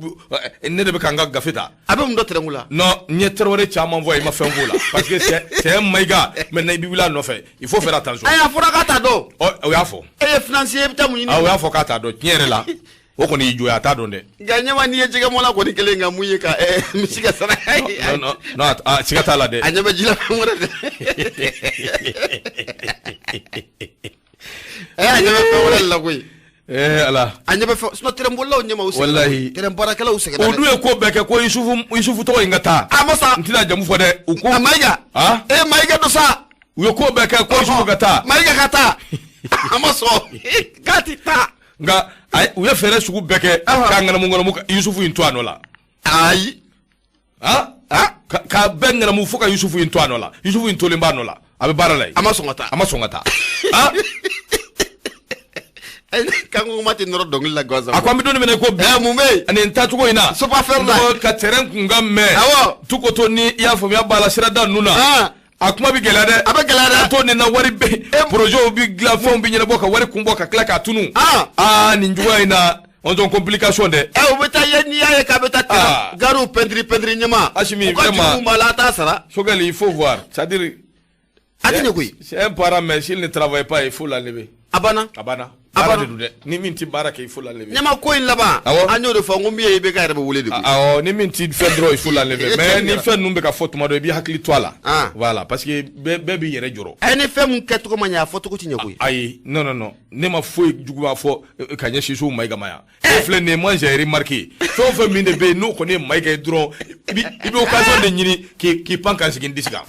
ne de bɛ ka n ka gafe ta a bɛ mun dɔn terrain ko la non n ye Tarawele caman fɔ i ma fɛn f'o la parce que c'est un Mayiga maintenant i bɛ wuli a nɔfɛ il faut faire attention ayi a fɔra k'a t'a dɔn ɔ o y'a fɔ e ye financier e bɛ taa mun ɲini o y'a fɔ k'a t'a dɔn tiɲɛ yɛrɛ la o kɔni y'i jo ye a t'a dɔn dɛ nka ɲɛma n'i ye jɛgɛmɔla kɔni kelen ka mun ye ka misi ka sara non non non a siga t'a la dɛ a ɲɛ bɛ ji la fɛn wɛrɛ dɛ a ɲɛ bɛ fɛn wɛrɛ de la koyi ala a ɲɛ bɛ fɛn sinon terrain bolilaw ɲɛma u sɛgɛnna walahi terrain baarakɛlaw sɛgɛnna o dun ye ko bɛɛ kɛ ko Yusufu Yusufu tɔgɔ in ka taa a ma sa n tɛna jamu fɔ dɛ u ko a Mayiga ah e Mayiga don sa u ye ko bɛɛ kɛ ko Yusufu ka taa Mayiga ka taa a ma sɔn k'a ti taa nka u ye fɛɛrɛ sugu bɛɛ kɛ k'a ŋanamu ŋanamu Yusufu in to a nɔ la ayi ah k'a bɛɛ ŋanamu fo ka Yusufu in to a nɔ la Yusufu in tolen b'a nɔ la a bɛ baara la yen a ma sɔn ka taa a ma sɔn ka taa ah kanko kuma tɛ nɔrɔ dɔnkili la gansan a ko an bɛ don min na i ko bi mun bɛ yen nin taacogo in na Sopafer la ka terrain kun ka mɛn awɔ Tukoto ni i y'a faamuya b'a la sirada ninnu na a kuma bɛ gɛlɛya dɛ a bɛ gɛlɛya dɛ a to nin na wari bɛ projet bɛ dilan fɛnw bɛ ɲɛnabɔ ka wari kun bɔ ka tila k'a tunu aa nin cogoya in na on ton complication dɛ o bɛ taa ye n'i y'a ye k'a bɛ taa terrain garew peinture peinture ɲɛma Asimi u ka juruw b'a la a t'a sara Choguel il faut voir c'est-à-dire a tɛ ɲɛ koyi c'est un parent mais s'il ne travaille pas il faut l'enlever a banna a banna baara de don dɛ ni min ti baara kɛ il faut l'enlever ɲɛma ko in laban an y'o de fɔ n ko min ye IBK yɛrɛ bɛ wele de koyi awɔ ni min ti fɛn dɔrɔn il faut l'enlever mais ni fɛn ninnu bɛ ka fɔ tuma dɔ i b'i hakili to a la voilà parce que bɛɛ b'i yɛrɛ jɔrɔ ɛ ni fɛn mun kɛcogo ma ɲɛ a fɔcogo ti ɲɛ koyi ayi non non non ne ma foyi juguya fɔ ka ɲɛsin Isufu Mayiga ma yan o filɛ nin ye moi j'ai remarqué fɛn o fɛn min de bɛ yen n'o kɔni ye Mayiga ye dɔrɔn i bɛ occasion de ɲini k'i pan ka sigi n disi kan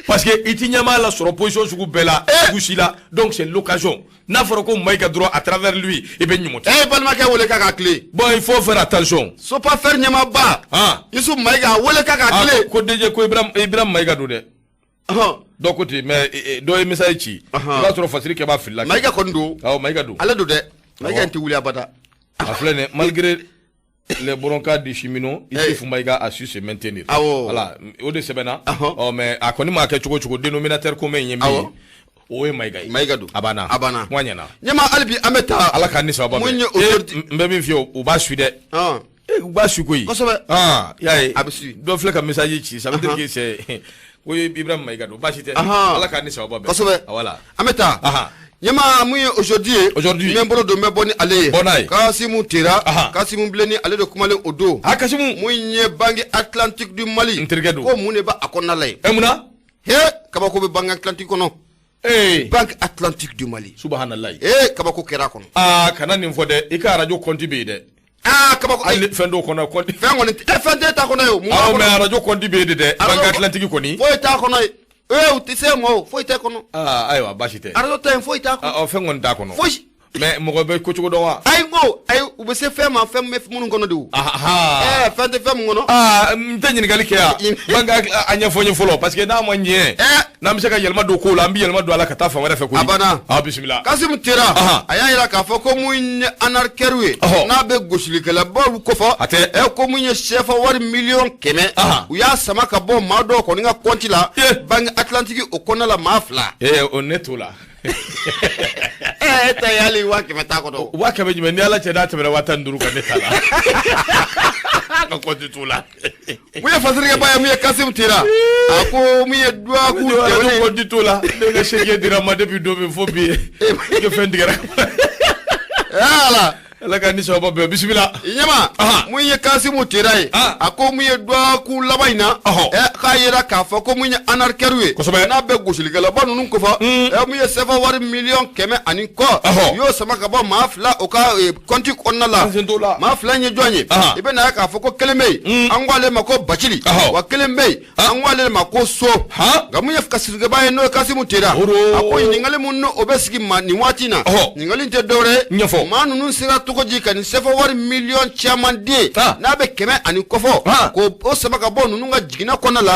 parce que i ti ɲɛmaa la sɔrɔ position sugu bɛɛ la sugu si la donc c'est l'occasion n'a fɔra ko Mayiga dɔrɔn à travers lui i bɛ ɲuman e balimakɛ wele k'a ka tile bon il faut faire attention Sopafer ɲɛmaaba Isufu Mayiga a wele k'a ka tile ko DG ko Ibrahim Mayiga don dɛ dɔw ko ten mais dɔ ye message ci i b'a sɔrɔ Fasiri kɛ b'a filila Mayiga kɔni don awɔ Mayiga don ale don dɛ Mayiga tɛ wuli abada a filɛ nin ye malgré les broncas du cheminot Isufu Mayiga a su se maintenir awɔ voilà o de sɛbɛnna ɔ mais a kɔni m'a kɛ cogo cogo dénominateur commun ye min ye O ye Mayiga ye. Mayiga don. A banna. A banna. Kuma ɲɛna. Ɲɛma, hali bi an bɛ taa. Ala k'an ni sababa Mun bɛn. ye aujourd'hui N bɛ min f'i ye, u b'a su dɛ. U b'a su koyi. Kosɛbɛ. Ah, i y'a ye. A bɛ su. Dɔ filɛ ka message ci, ça veut dire que c'est ko Ibrahima Mayiga don, baasi tɛ. Ala k'an ni sababa bɛn. Kosɛbɛ. Voilà. An bɛ taa. Ɲɛma, mun ye aujourd'hui ye? Aujourd'hui. N bɛ n bolo don, n bɛ bɔ ni ale ye. Bɔ n'a ye. Kasimu Tera. Kasimu Bilenni, ale de kumalen o don. Ah, Kasimu. Mun ye Banque Atlantique du Mali? N terikɛ don. Ko mun de b'a a kɔnɔna la yen? Ɛ, mun na? He, kabako bɛ Banque Atlantique kɔnɔ. Ee. Banque Atlantique du Mali. Subahanallahi. Ee, kabako kɛra a kɔnɔ. Aa, kana nin fɔ dɛ, i ka arajo compte bɛ yen dɛ. Aa, kabako. Hali fɛn dɔw kɔnɔ compte. Fɛn kɔni tɛ, fɛn tɛ t'a kɔnɔ ye o. Mun b'a Awɔ, kɔnɔ? mais arajo compte bɛ yen de dɛ. Banque Atlantique kɔni. Foyi t'a kɔnɔ ye. Ee, u tɛ se ma o, foyi tɛ kɔnɔ. Aa, ayiwa, baasi tɛ. Arajo ta yen, foyi t'a kɔnɔ. Ɔ, fɛn kɔni t'a kɔnɔ. Foyi. Mais mɔgɔ bɛ ko cogo dɔn wa? Ayi, n ko ayi, u bɛ se fɛn ma, fɛn bɛ minnu kɔnɔ de o. Ɛɛ, fɛn tɛ fɛn min kɔnɔ. Aa, n tɛ ɲininkali kɛ yan. Banque a ɲɛfɔ n ye fɔlɔ, parce que n'a ma ɲɛ. N'an bɛ se ka yɛlɛma don kow la, an bɛ yɛlɛma don a la ka taa fan wɛrɛ fɛ koyi. A banna. Ah, bisimila. Kasimu Tera, a y'a jira k'a fɔ ko mun ye arnaqueur ye. N'a bɛ gosilikɛlabaw kofɔ. A tɛ. Ɛ, ko mun ye CFA wari 100 000 000. U y'a sama ka bɔ maa dɔw kɔni ka compte la. Banque Atlantique o kɔnɔna la, maa 2. Ee, o ne t'o la. Ɛ, e ta ye hali 100 000 t'a kɔnɔ. 100 000 jumɛn? Ni Ala cɛ, n'a tɛmɛna 15 000 kan, ne t'a la. Ka compte t'o la. Mun ye fasirikɛba ye, mun ye Kasimu Tera, a ko mun ye dɔgɔkun tɛmɛnen. Tɛmɛnen. Compte t'o la. Ne ka chèque dira n ma depuis don min fo bi, ne fɛn tigɛra. Ala. Ala ka ni sababa bɛn, bisimila. Ɲɛma, mun ye Kasimu Tera ye, a ko mun ye dɔgɔkun laban in na, ɛ, k'a yira k'a fɔ ko mun ye arnaqueur ye. N'a bɛ gosilikɛlaba ninnu kofɔ. Ɛ, mun ye CFA wari 100 000 ani kɔ, u y'o sama ka bɔ maa 2 o ka compte kɔnɔna la. Maa 2 in ye jɔn ye? I bɛ na ye k'a fɔ ko kelen bɛ yen, an ko ale ma ko Bacili, wa kelen bɛ yen, an ko ale ma ko So. Nka mun ye kasirikɛba ye, n'o ye Kasimu Tera, a ko ɲininkali mun n'o bɛ sigi ma nin waati in na, ɲininkali in tɛ dɔwɛrɛ ye. Ɲɛfɔ. Maa ninnu sera cogo di ka nin CFA wari miliyɔn caman den, n'a bɛ kɛmɛ ani kɔfɔ, k'o o sama ka bɔ ninnu ka jiginɛ kɔnɔna la,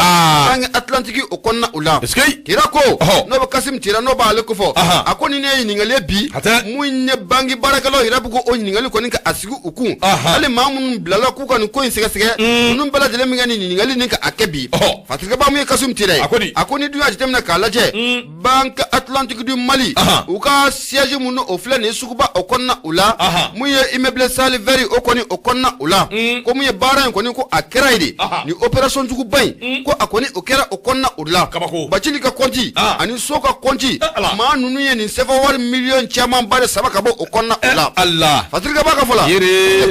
Banque Atlantique o kɔnɔna o la? Tera ko, n'o bɛ Kasimu Tera, n'o b'ale kofɔ, a ko ni ne ye ɲininkali ye bi, mun ye banque baarakɛlaw yɛrɛ bɛ k'o ɲininkali kɔni ka a sigi u kun, hali maa minnu bilala k'u ka nin ko in sɛgɛsɛgɛ, ninnu bɛɛ lajɛlen min ka nin ɲininkali nin ka a kɛ bi. Fatirikɛba, mun ye Kasimu Tera ye, a ko ni dun y'a jateminɛ k'a lajɛ, Banque Atlantique du Mali, u ka siège mun o filɛ nin ye suguba o kɔnɔna o la, mun ye immeuble Sali Vert o kɔni o kɔnɔna o la, ko mun ye baara in kɔni ko a kɛra yen de, nin opération juguba in ko a kɔni o kɛra o kɔnɔna o la. Bacili ka compte ani So ka compte, maa ninnu ye nin CFA wari miliyɔn camanba de sama ka bɔ o kɔnɔna o la. Fatirikɛba ka fɔ la,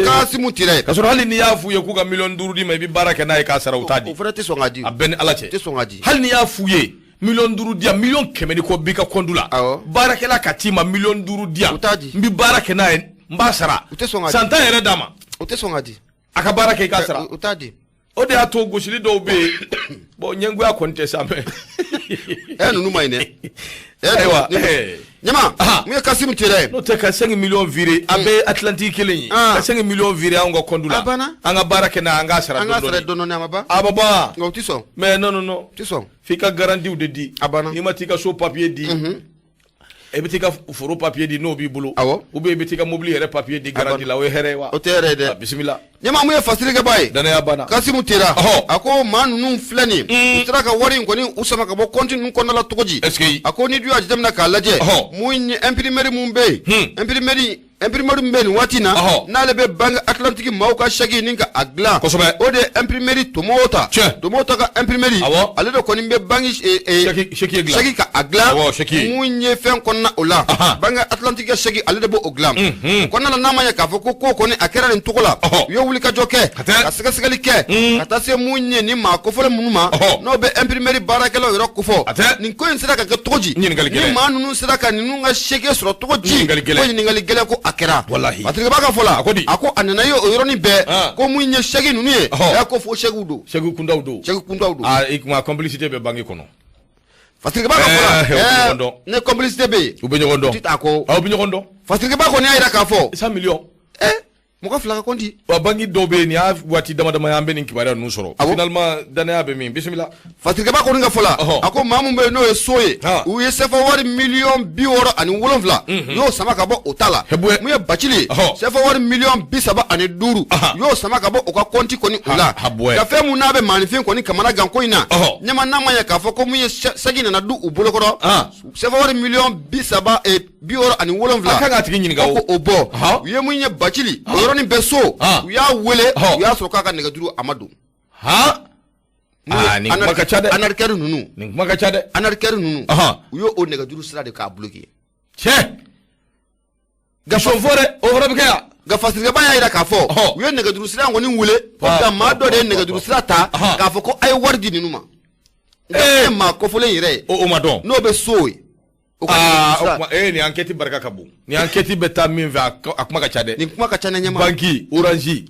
Kasimu Tera ye. Ka sɔrɔ hali n'i y'a f'u ye k'u ka 5 millions d'i ma, i bɛ baara kɛ n'a ye k'a sara, u t'a di. O fana tɛ sɔn k'a di. A bɛɛ ni Ala cɛ. Tɛ sɔn k'a di. Hali n'i y'a f'u ye 5 millions di yan, 100 000 000 ni kɔ b'i ka compte la. Baarakɛla ka t'i ma 5 millions di yan. U t'a di. N bɛ baara kɛ n'a ye, n b'a sara. U tɛ sɔn k'a di. San 10 yɛrɛ d'a ma. U tɛ sɔn k'a di. A ka baara kɛ i k'a sara. U t'a di. O de y'a to gosili dɔw bɛ yen, bon, ɲɛngoya kɔni tɛ sa mɛ. Ɛ, ninnu ma ɲi dɛ. Ayiwa. Ɲama, mun ye Kasimu Tera ye. N'o tɛ ka 5 millions virer, an bɛɛ ye Atlantique kelen ye. Ka 5 millions virer anw ka compte la. A banna. An ka baara kɛ n'a ye, an k'a sara An k'a sara dɔɔni. dɔɔni, a ma ban. A ma ban. Nka u tɛ sɔn. Mais non, non, non. U tɛ sɔn. F'i ka garantie de di. A banna. N'i ma t'i ka so papier di, e bɛ t'i ka foro papier di n'o b'i bolo. Awɔ. Ou bien i bɛ t'i ka mobili yɛrɛ papier di garantie la, o ye hɛrɛ ye wa? O tɛ hɛrɛ ye dɛ. Bisimila. Ɲama, mun ye fasirikɛba ye? Danaya banna. Kasimu Tera. A ko maa ninnu filɛ nin ye. U sera ka wari in kɔni u sama ka bɔ compte ninnu kɔnɔna la cogo di? Est ce que. A ko ni dun y'a jateminɛ k'a lajɛ. Mun ye imprimerie mun bɛ yen? Imprimerie min bɛ nin waati in na, n'ale bɛ Banque Atlantique maaw ka chèque nin ka a dilan. O de ye imprimerie Tomota. Tomota ka imprimerie. Ale de kɔni bɛ banque chèque dilan. Chèque ka a dilan. Awɔ, chèque. Mun ye fɛn kɔnɔna o la. Banque Atlantique ka chèque, ale de b'o dilan. O kɔnɔna la, n'a ma ɲɛ k'a fɔ ko ko kɔni a kɛra nin cogo la. U ye wulikajɔ kɛ. Ka sɛgɛsɛgɛli kɛ. Ka taa se mun ye nin maa kofɔlen minnu ma. N'o bɛ imprimerie baarakɛlaw yɛrɛ kofɔ. Nin ko in sera ka kɛ cogo di? Ɲininkali gɛlɛn. Ni maa ninnu sera ka ninnu ka chèque sɔrɔ cogo di? Ɲininkali gɛlɛn. Ko ɲininkali gɛlɛn ko a kɛra. Walahi. Patrick b'a ka fɔ la. A ko di? A ko a nana ye o yɔrɔnin bɛɛ. Ko mun ye chèque ninnu ye. A ko fo chèque don. Chèque kundaw don. Chèque kundaw don. Aa, i kuma complicité bɛ banque kɔnɔ. Patrick b'a ka fɔ la. U bɛ ɲɔgɔn dɔn. Ne complicité bɛ yen. U bɛ ɲɔgɔn dɔn. U tɛ taa kɔ. Aw bɛ ɲɔgɔn dɔn. Patrick b'a kɔni y'a jira k'a fɔ. 100 millions. Ɛ, Mɔgɔ fila ka kɔnti. Wa banki dɔw bɛ yen, nin y'a waati dama dama ye an bɛ nin kibaruya ninnu sɔrɔ. Finalement danaya bɛ min? Bisimila. Fasirikɛba kɔni ka fɔ la, a ko maa min bɛ yen n'o ye so ye, u ye sefa wari miliyɔn 67, u y'o sama ka bɔ o ta la. Mun ye Bacili ye, sefa wari miliyɔn 35, u y'o sama ka bɔ o ka kɔnti kɔni o la. Ka fɛn mun n'a bɛ maaninfin kɔni kamana gan ko in na, ɲɛma n'a ma ɲɛ k'a fɔ ko mun ye sɛgi nana du u bolokɔrɔ, sefa wari miliyɔn 30 67. A kan k'a tigi ɲininka o. Ko o bɔ. U ye mun ye Bacili, o yɔrɔnin bɛɛ so, u y'a wele, u y'a sɔrɔ k'a ka nɛgɛjuru a ma don. Aa, nin kuma ka ca dɛ. Arnaqueur ninnu. Nin kuma ka ca dɛ. Arnaqueur ninnu. U y'o nɛgɛjuru sira de k'a bloquer. Cɛ. Nka fɔ dɛ, o fana bɛ kɛ yan. Nka fasirikɛba y'a jira k'a fɔ u ye nɛgɛjuru sira kɔni wele, nka maa dɔ de ye nɛgɛjuru sira ta k'a fɔ ko a ye wari di ninnu ma. Nka maa kofɔlen yɛrɛ ye. O ma dɔn. N'o bɛ so ye. Aa, nin enquête barika ka bon. Nin enquête bɛ taa min fɛ, a kuma ka ca dɛ. Nin kuma ka ca ne ɲɛma. Banki, Orange.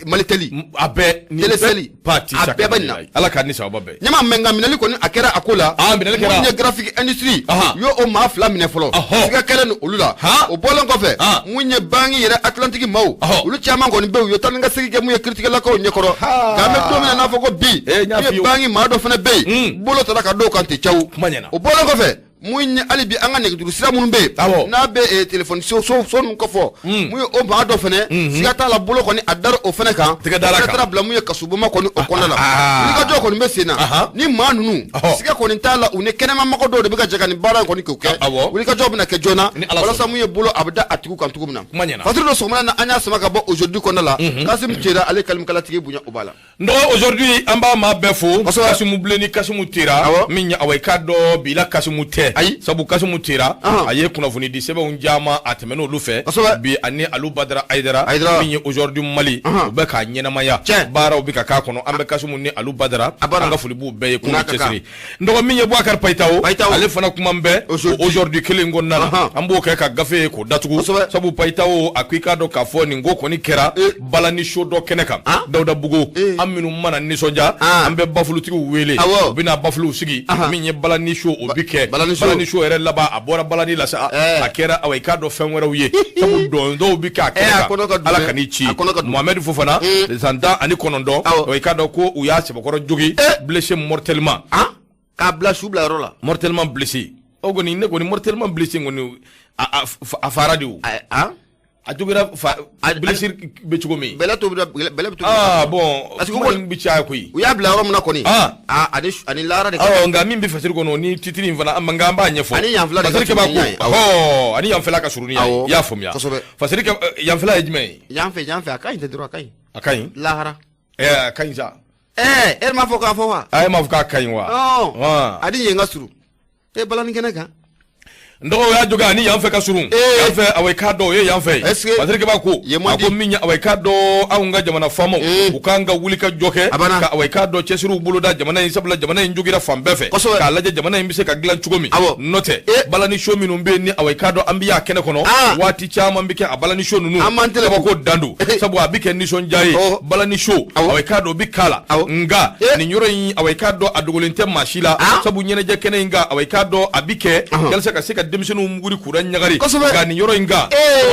Malitel. A bɛɛ. Telecel. A bɛɛ bɛ nin na. Ala k'a ni sababa bɛn. Ɲɛma mɛ nka minɛli kɔni a kɛra a ko la. Aa, minɛli kɛra. Mun ye Graphic Industrie. U y'o maa fila minɛ fɔlɔ. Siga kɛlen don olu la. O bɔlen kɔfɛ. Mun ye banki yɛrɛ Atlantique maaw. Olu caman kɔni bɛ yen, u ye taa ni ka segin kɛ mun ye kiiritigɛlakaw ɲɛkɔrɔ. Nka an bɛ don min na n'a fɔ ko bi. Mun ye banki maa dɔ fana bɛ yen. Bolo tara ka dɔw kan ten cawu. Kuma ɲɛna. O bɔlen kɔfɛ. Mun ye hali bi an ka nɛgɛjuru sira minnu bɛ yen, n'a bɛ téléphone so ninnu kɔfɔ, mun ye o maa dɔ fana, siga t'a la bolo kɔni a dara o fana kan, tigɛ dara kan, taara bila mun ye kasobonba kɔni o kɔnɔna la. Wulikajɔ kɔni bɛ sen na, ni maa ninnu siga kɔni t'a la, u ni kɛnɛmamɔgɔ dɔw de bɛ ka jɛ ka nin baara in kɔni k'o kɛ. Wulikajɔ bɛna kɛ joona walasa mun ye bolo a bɛ da a tigiw kan cogo min na. Fasiri dɔ sɔgɔmada na an y'a sama ka bɔ Aujourd'hui kɔnɔna la, Kasimu Cera ale kalimakalatigi bonya o b'a la. N dɔgɔ aujourd'hui an b'a maa bɛɛ fo. Kasimu Bilen ni Kasimu Tera, min ye awa i k'a dɔn bi la Kasimu tɛ. Ayi. Sabu Kasimu Tera, a ye kunnafoni di sɛbɛnw caman a tɛmɛn'olu fɛ. Bi ani Alu Badara Ayidara, min ye Aujourd'hui Mali, u bɛ k'a ɲɛnamaya. Baaraw bɛ ka k'a kɔnɔ. An bɛ Kasimu ni Alu Badara, an ka foli b'u bɛɛ ye k'u ni cɛsiri. N dɔgɔ min ye Boubacar Payitaho, ale fana kuma bɛ Aujourd'hui kelen kɔnɔna na, an b'o kɛ ka gafe ye k'o datugu. Sabu Payitaho a ko i k'a dɔn k'a fɔ nin ko kɔni kɛra balani so dɔ kɛnɛ kan Dawudabugu. An minnu mana nisɔndiya, an bɛ bafulutigiw wele, u bɛna bafuluw sigi. Min ye balani so, o bi kɛ balani so yɛrɛ laban, a bɔra balani la sa, a kɛra awa i k'a dɔn fɛn wɛrɛw ye. Sabu dɔn dɔw bi kɛ a kɛnɛ kan. Ala ka n'i ci. Mohamed Fofana, san 19, awa i k'a dɔn ko u y'a sɛbɛkɔrɔ jogi, blessé mortellement. K'a bila su bila yɔrɔ la. Mortellement blessé. O kɔni ne kɔni mortellement blessé kɔni a fara de o. A jogira fa blessure bɛ cogo min. Bɛlɛ to bɛlɛ bɛ to. Ah bon, parce que kuma in bɛ caya koyi. U y'a bila yɔrɔ min na kɔni. Ani lahara de. Awɔ, nka min bɛ fasiri kɔnɔ ni titiri in fana nka an b'a ɲɛfɔ. Ani yanfɛla de ka surun ni yan ye. Awɔ, ani yanfɛla ka surun ni yan ye. I y'a faamuya. Kosɛbɛ. Fasiri kɛ yanfɛla ye jumɛn ye? Yanfɛ yanfɛ a ka ɲi tɛ dɔrɔn a ka ɲi. A ka ɲi. Lahara. A ka ɲi sa. E m'a fɔ k'a fɔ wa? A e m'a fɔ k'a ka ɲi wa? Ani yen ka surun. E balani kɛnɛ kan. N dɔgɔ o y'a jogo ani yan fɛ ka surun. Yan fɛ awa i k'a dɔn o ye yan fɛ ye. Patrick b'a ko a ko min ye awa i k'a dɔn anw ka jamana faamaw u k'an ka wuli ka jɔ kɛ ka awa i k'a dɔn cɛsiriw boloda jamana in, sabula jamana in jogira fan bɛɛ fɛ, k'a lajɛ jamana in bɛ se ka dilan cogo min. N'o tɛ balani so minnu bɛ yen ni awa i k'a dɔn an bɛ y'a kɛnɛ kɔnɔ waati caman bɛ kɛ a balani so ninnu kabako dan don, sabu a bɛ kɛ nisɔndiya ye. Balani so awa i k'a dɔn o bɛ k'a la, nka nin yɔrɔ in awa i k'a dɔn a dogolen tɛ maa si la, sabu ɲɛnajɛ kɛnɛ in kan awa i k'a dɔn a bɛ kɛ walasa ka se ka denmisɛnninw muguri k'u ɲagari. Nka nin yɔrɔ in kan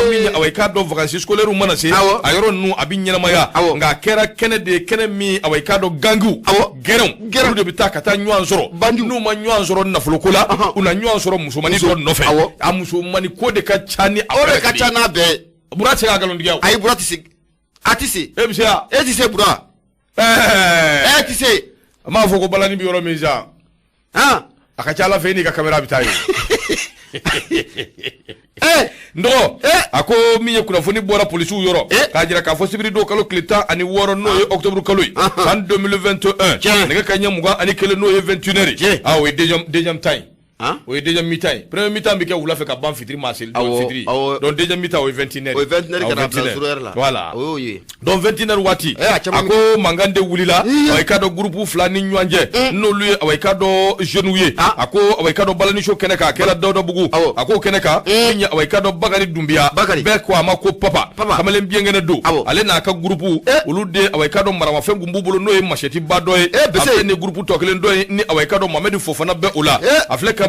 min awa i k'a dɔn vacances scolaires mana se a yɔrɔ ninnu a bɛ ɲɛnamaya, nka a kɛra kɛnɛ de ye, kɛnɛ min awa i k'a dɔn gangiw gɛrɛnw olu de bɛ taa ka taa ɲɔgɔn sɔrɔ. N'u ma ɲɔgɔn sɔrɔ nafoloko la, u na ɲɔgɔn sɔrɔ musomannin dɔ nɔfɛ. A musomannin ko de ka ca ni a o de ka ca n'a bɛɛ. Bura tɛ se ka nkalontigiya o. Ayi, Bura tɛ se. A tɛ se. E bɛ se wa? E tɛ se Bura. E tɛ se. A m'a fɔ ko balani bɛ yɔrɔ min sa. A ka ca Ala fɛ e n'i ka caméra bɛ taa yen. N dɔgɔ a ko min ye kunnafoni bɔra polisiw yɔrɔ k'a jira k'a fɔ sibiridon kalo tile 16 n'o ye octobre kalo ye san 2021 nɛgɛ kanɲɛ 21 n'o ye 21 heures ye. O ye deuxième temps ye. O ye deuxième mi-temps ye. Premier mi-temps bɛ kɛ wula fɛ ka ban fitiri ma seli fitiri. Donc deuxième mi-temps o ye 21 heures. O ye 21 heures ka na bila 0 heure la. Voilà. O y'o ye. Donc 21 heures waati. A ko mankan de wulila. Awa i k'a dɔn groupe fila ni ɲɔgɔn cɛ. N'olu ye awa i k'a dɔn jeunes ye. A ko awa i k'a dɔn balani so kɛnɛ kan a kɛra Dawudabugu. A ko kɛnɛ kan min ye awa i k'a dɔn Bakari Dunbiya. Bɛɛ ko a ma ko papa. Kamalen binkɛnɛ don. Ale n'a ka groupe olu de awa i k'a dɔn maramafɛn kun b'u bolo n'o ye machette ba dɔ ye. A filɛ ni groupe tɔ kelen dɔ ye ni awa i k'a dɔn Mohamed Fofana bɛ o la. A filɛ ka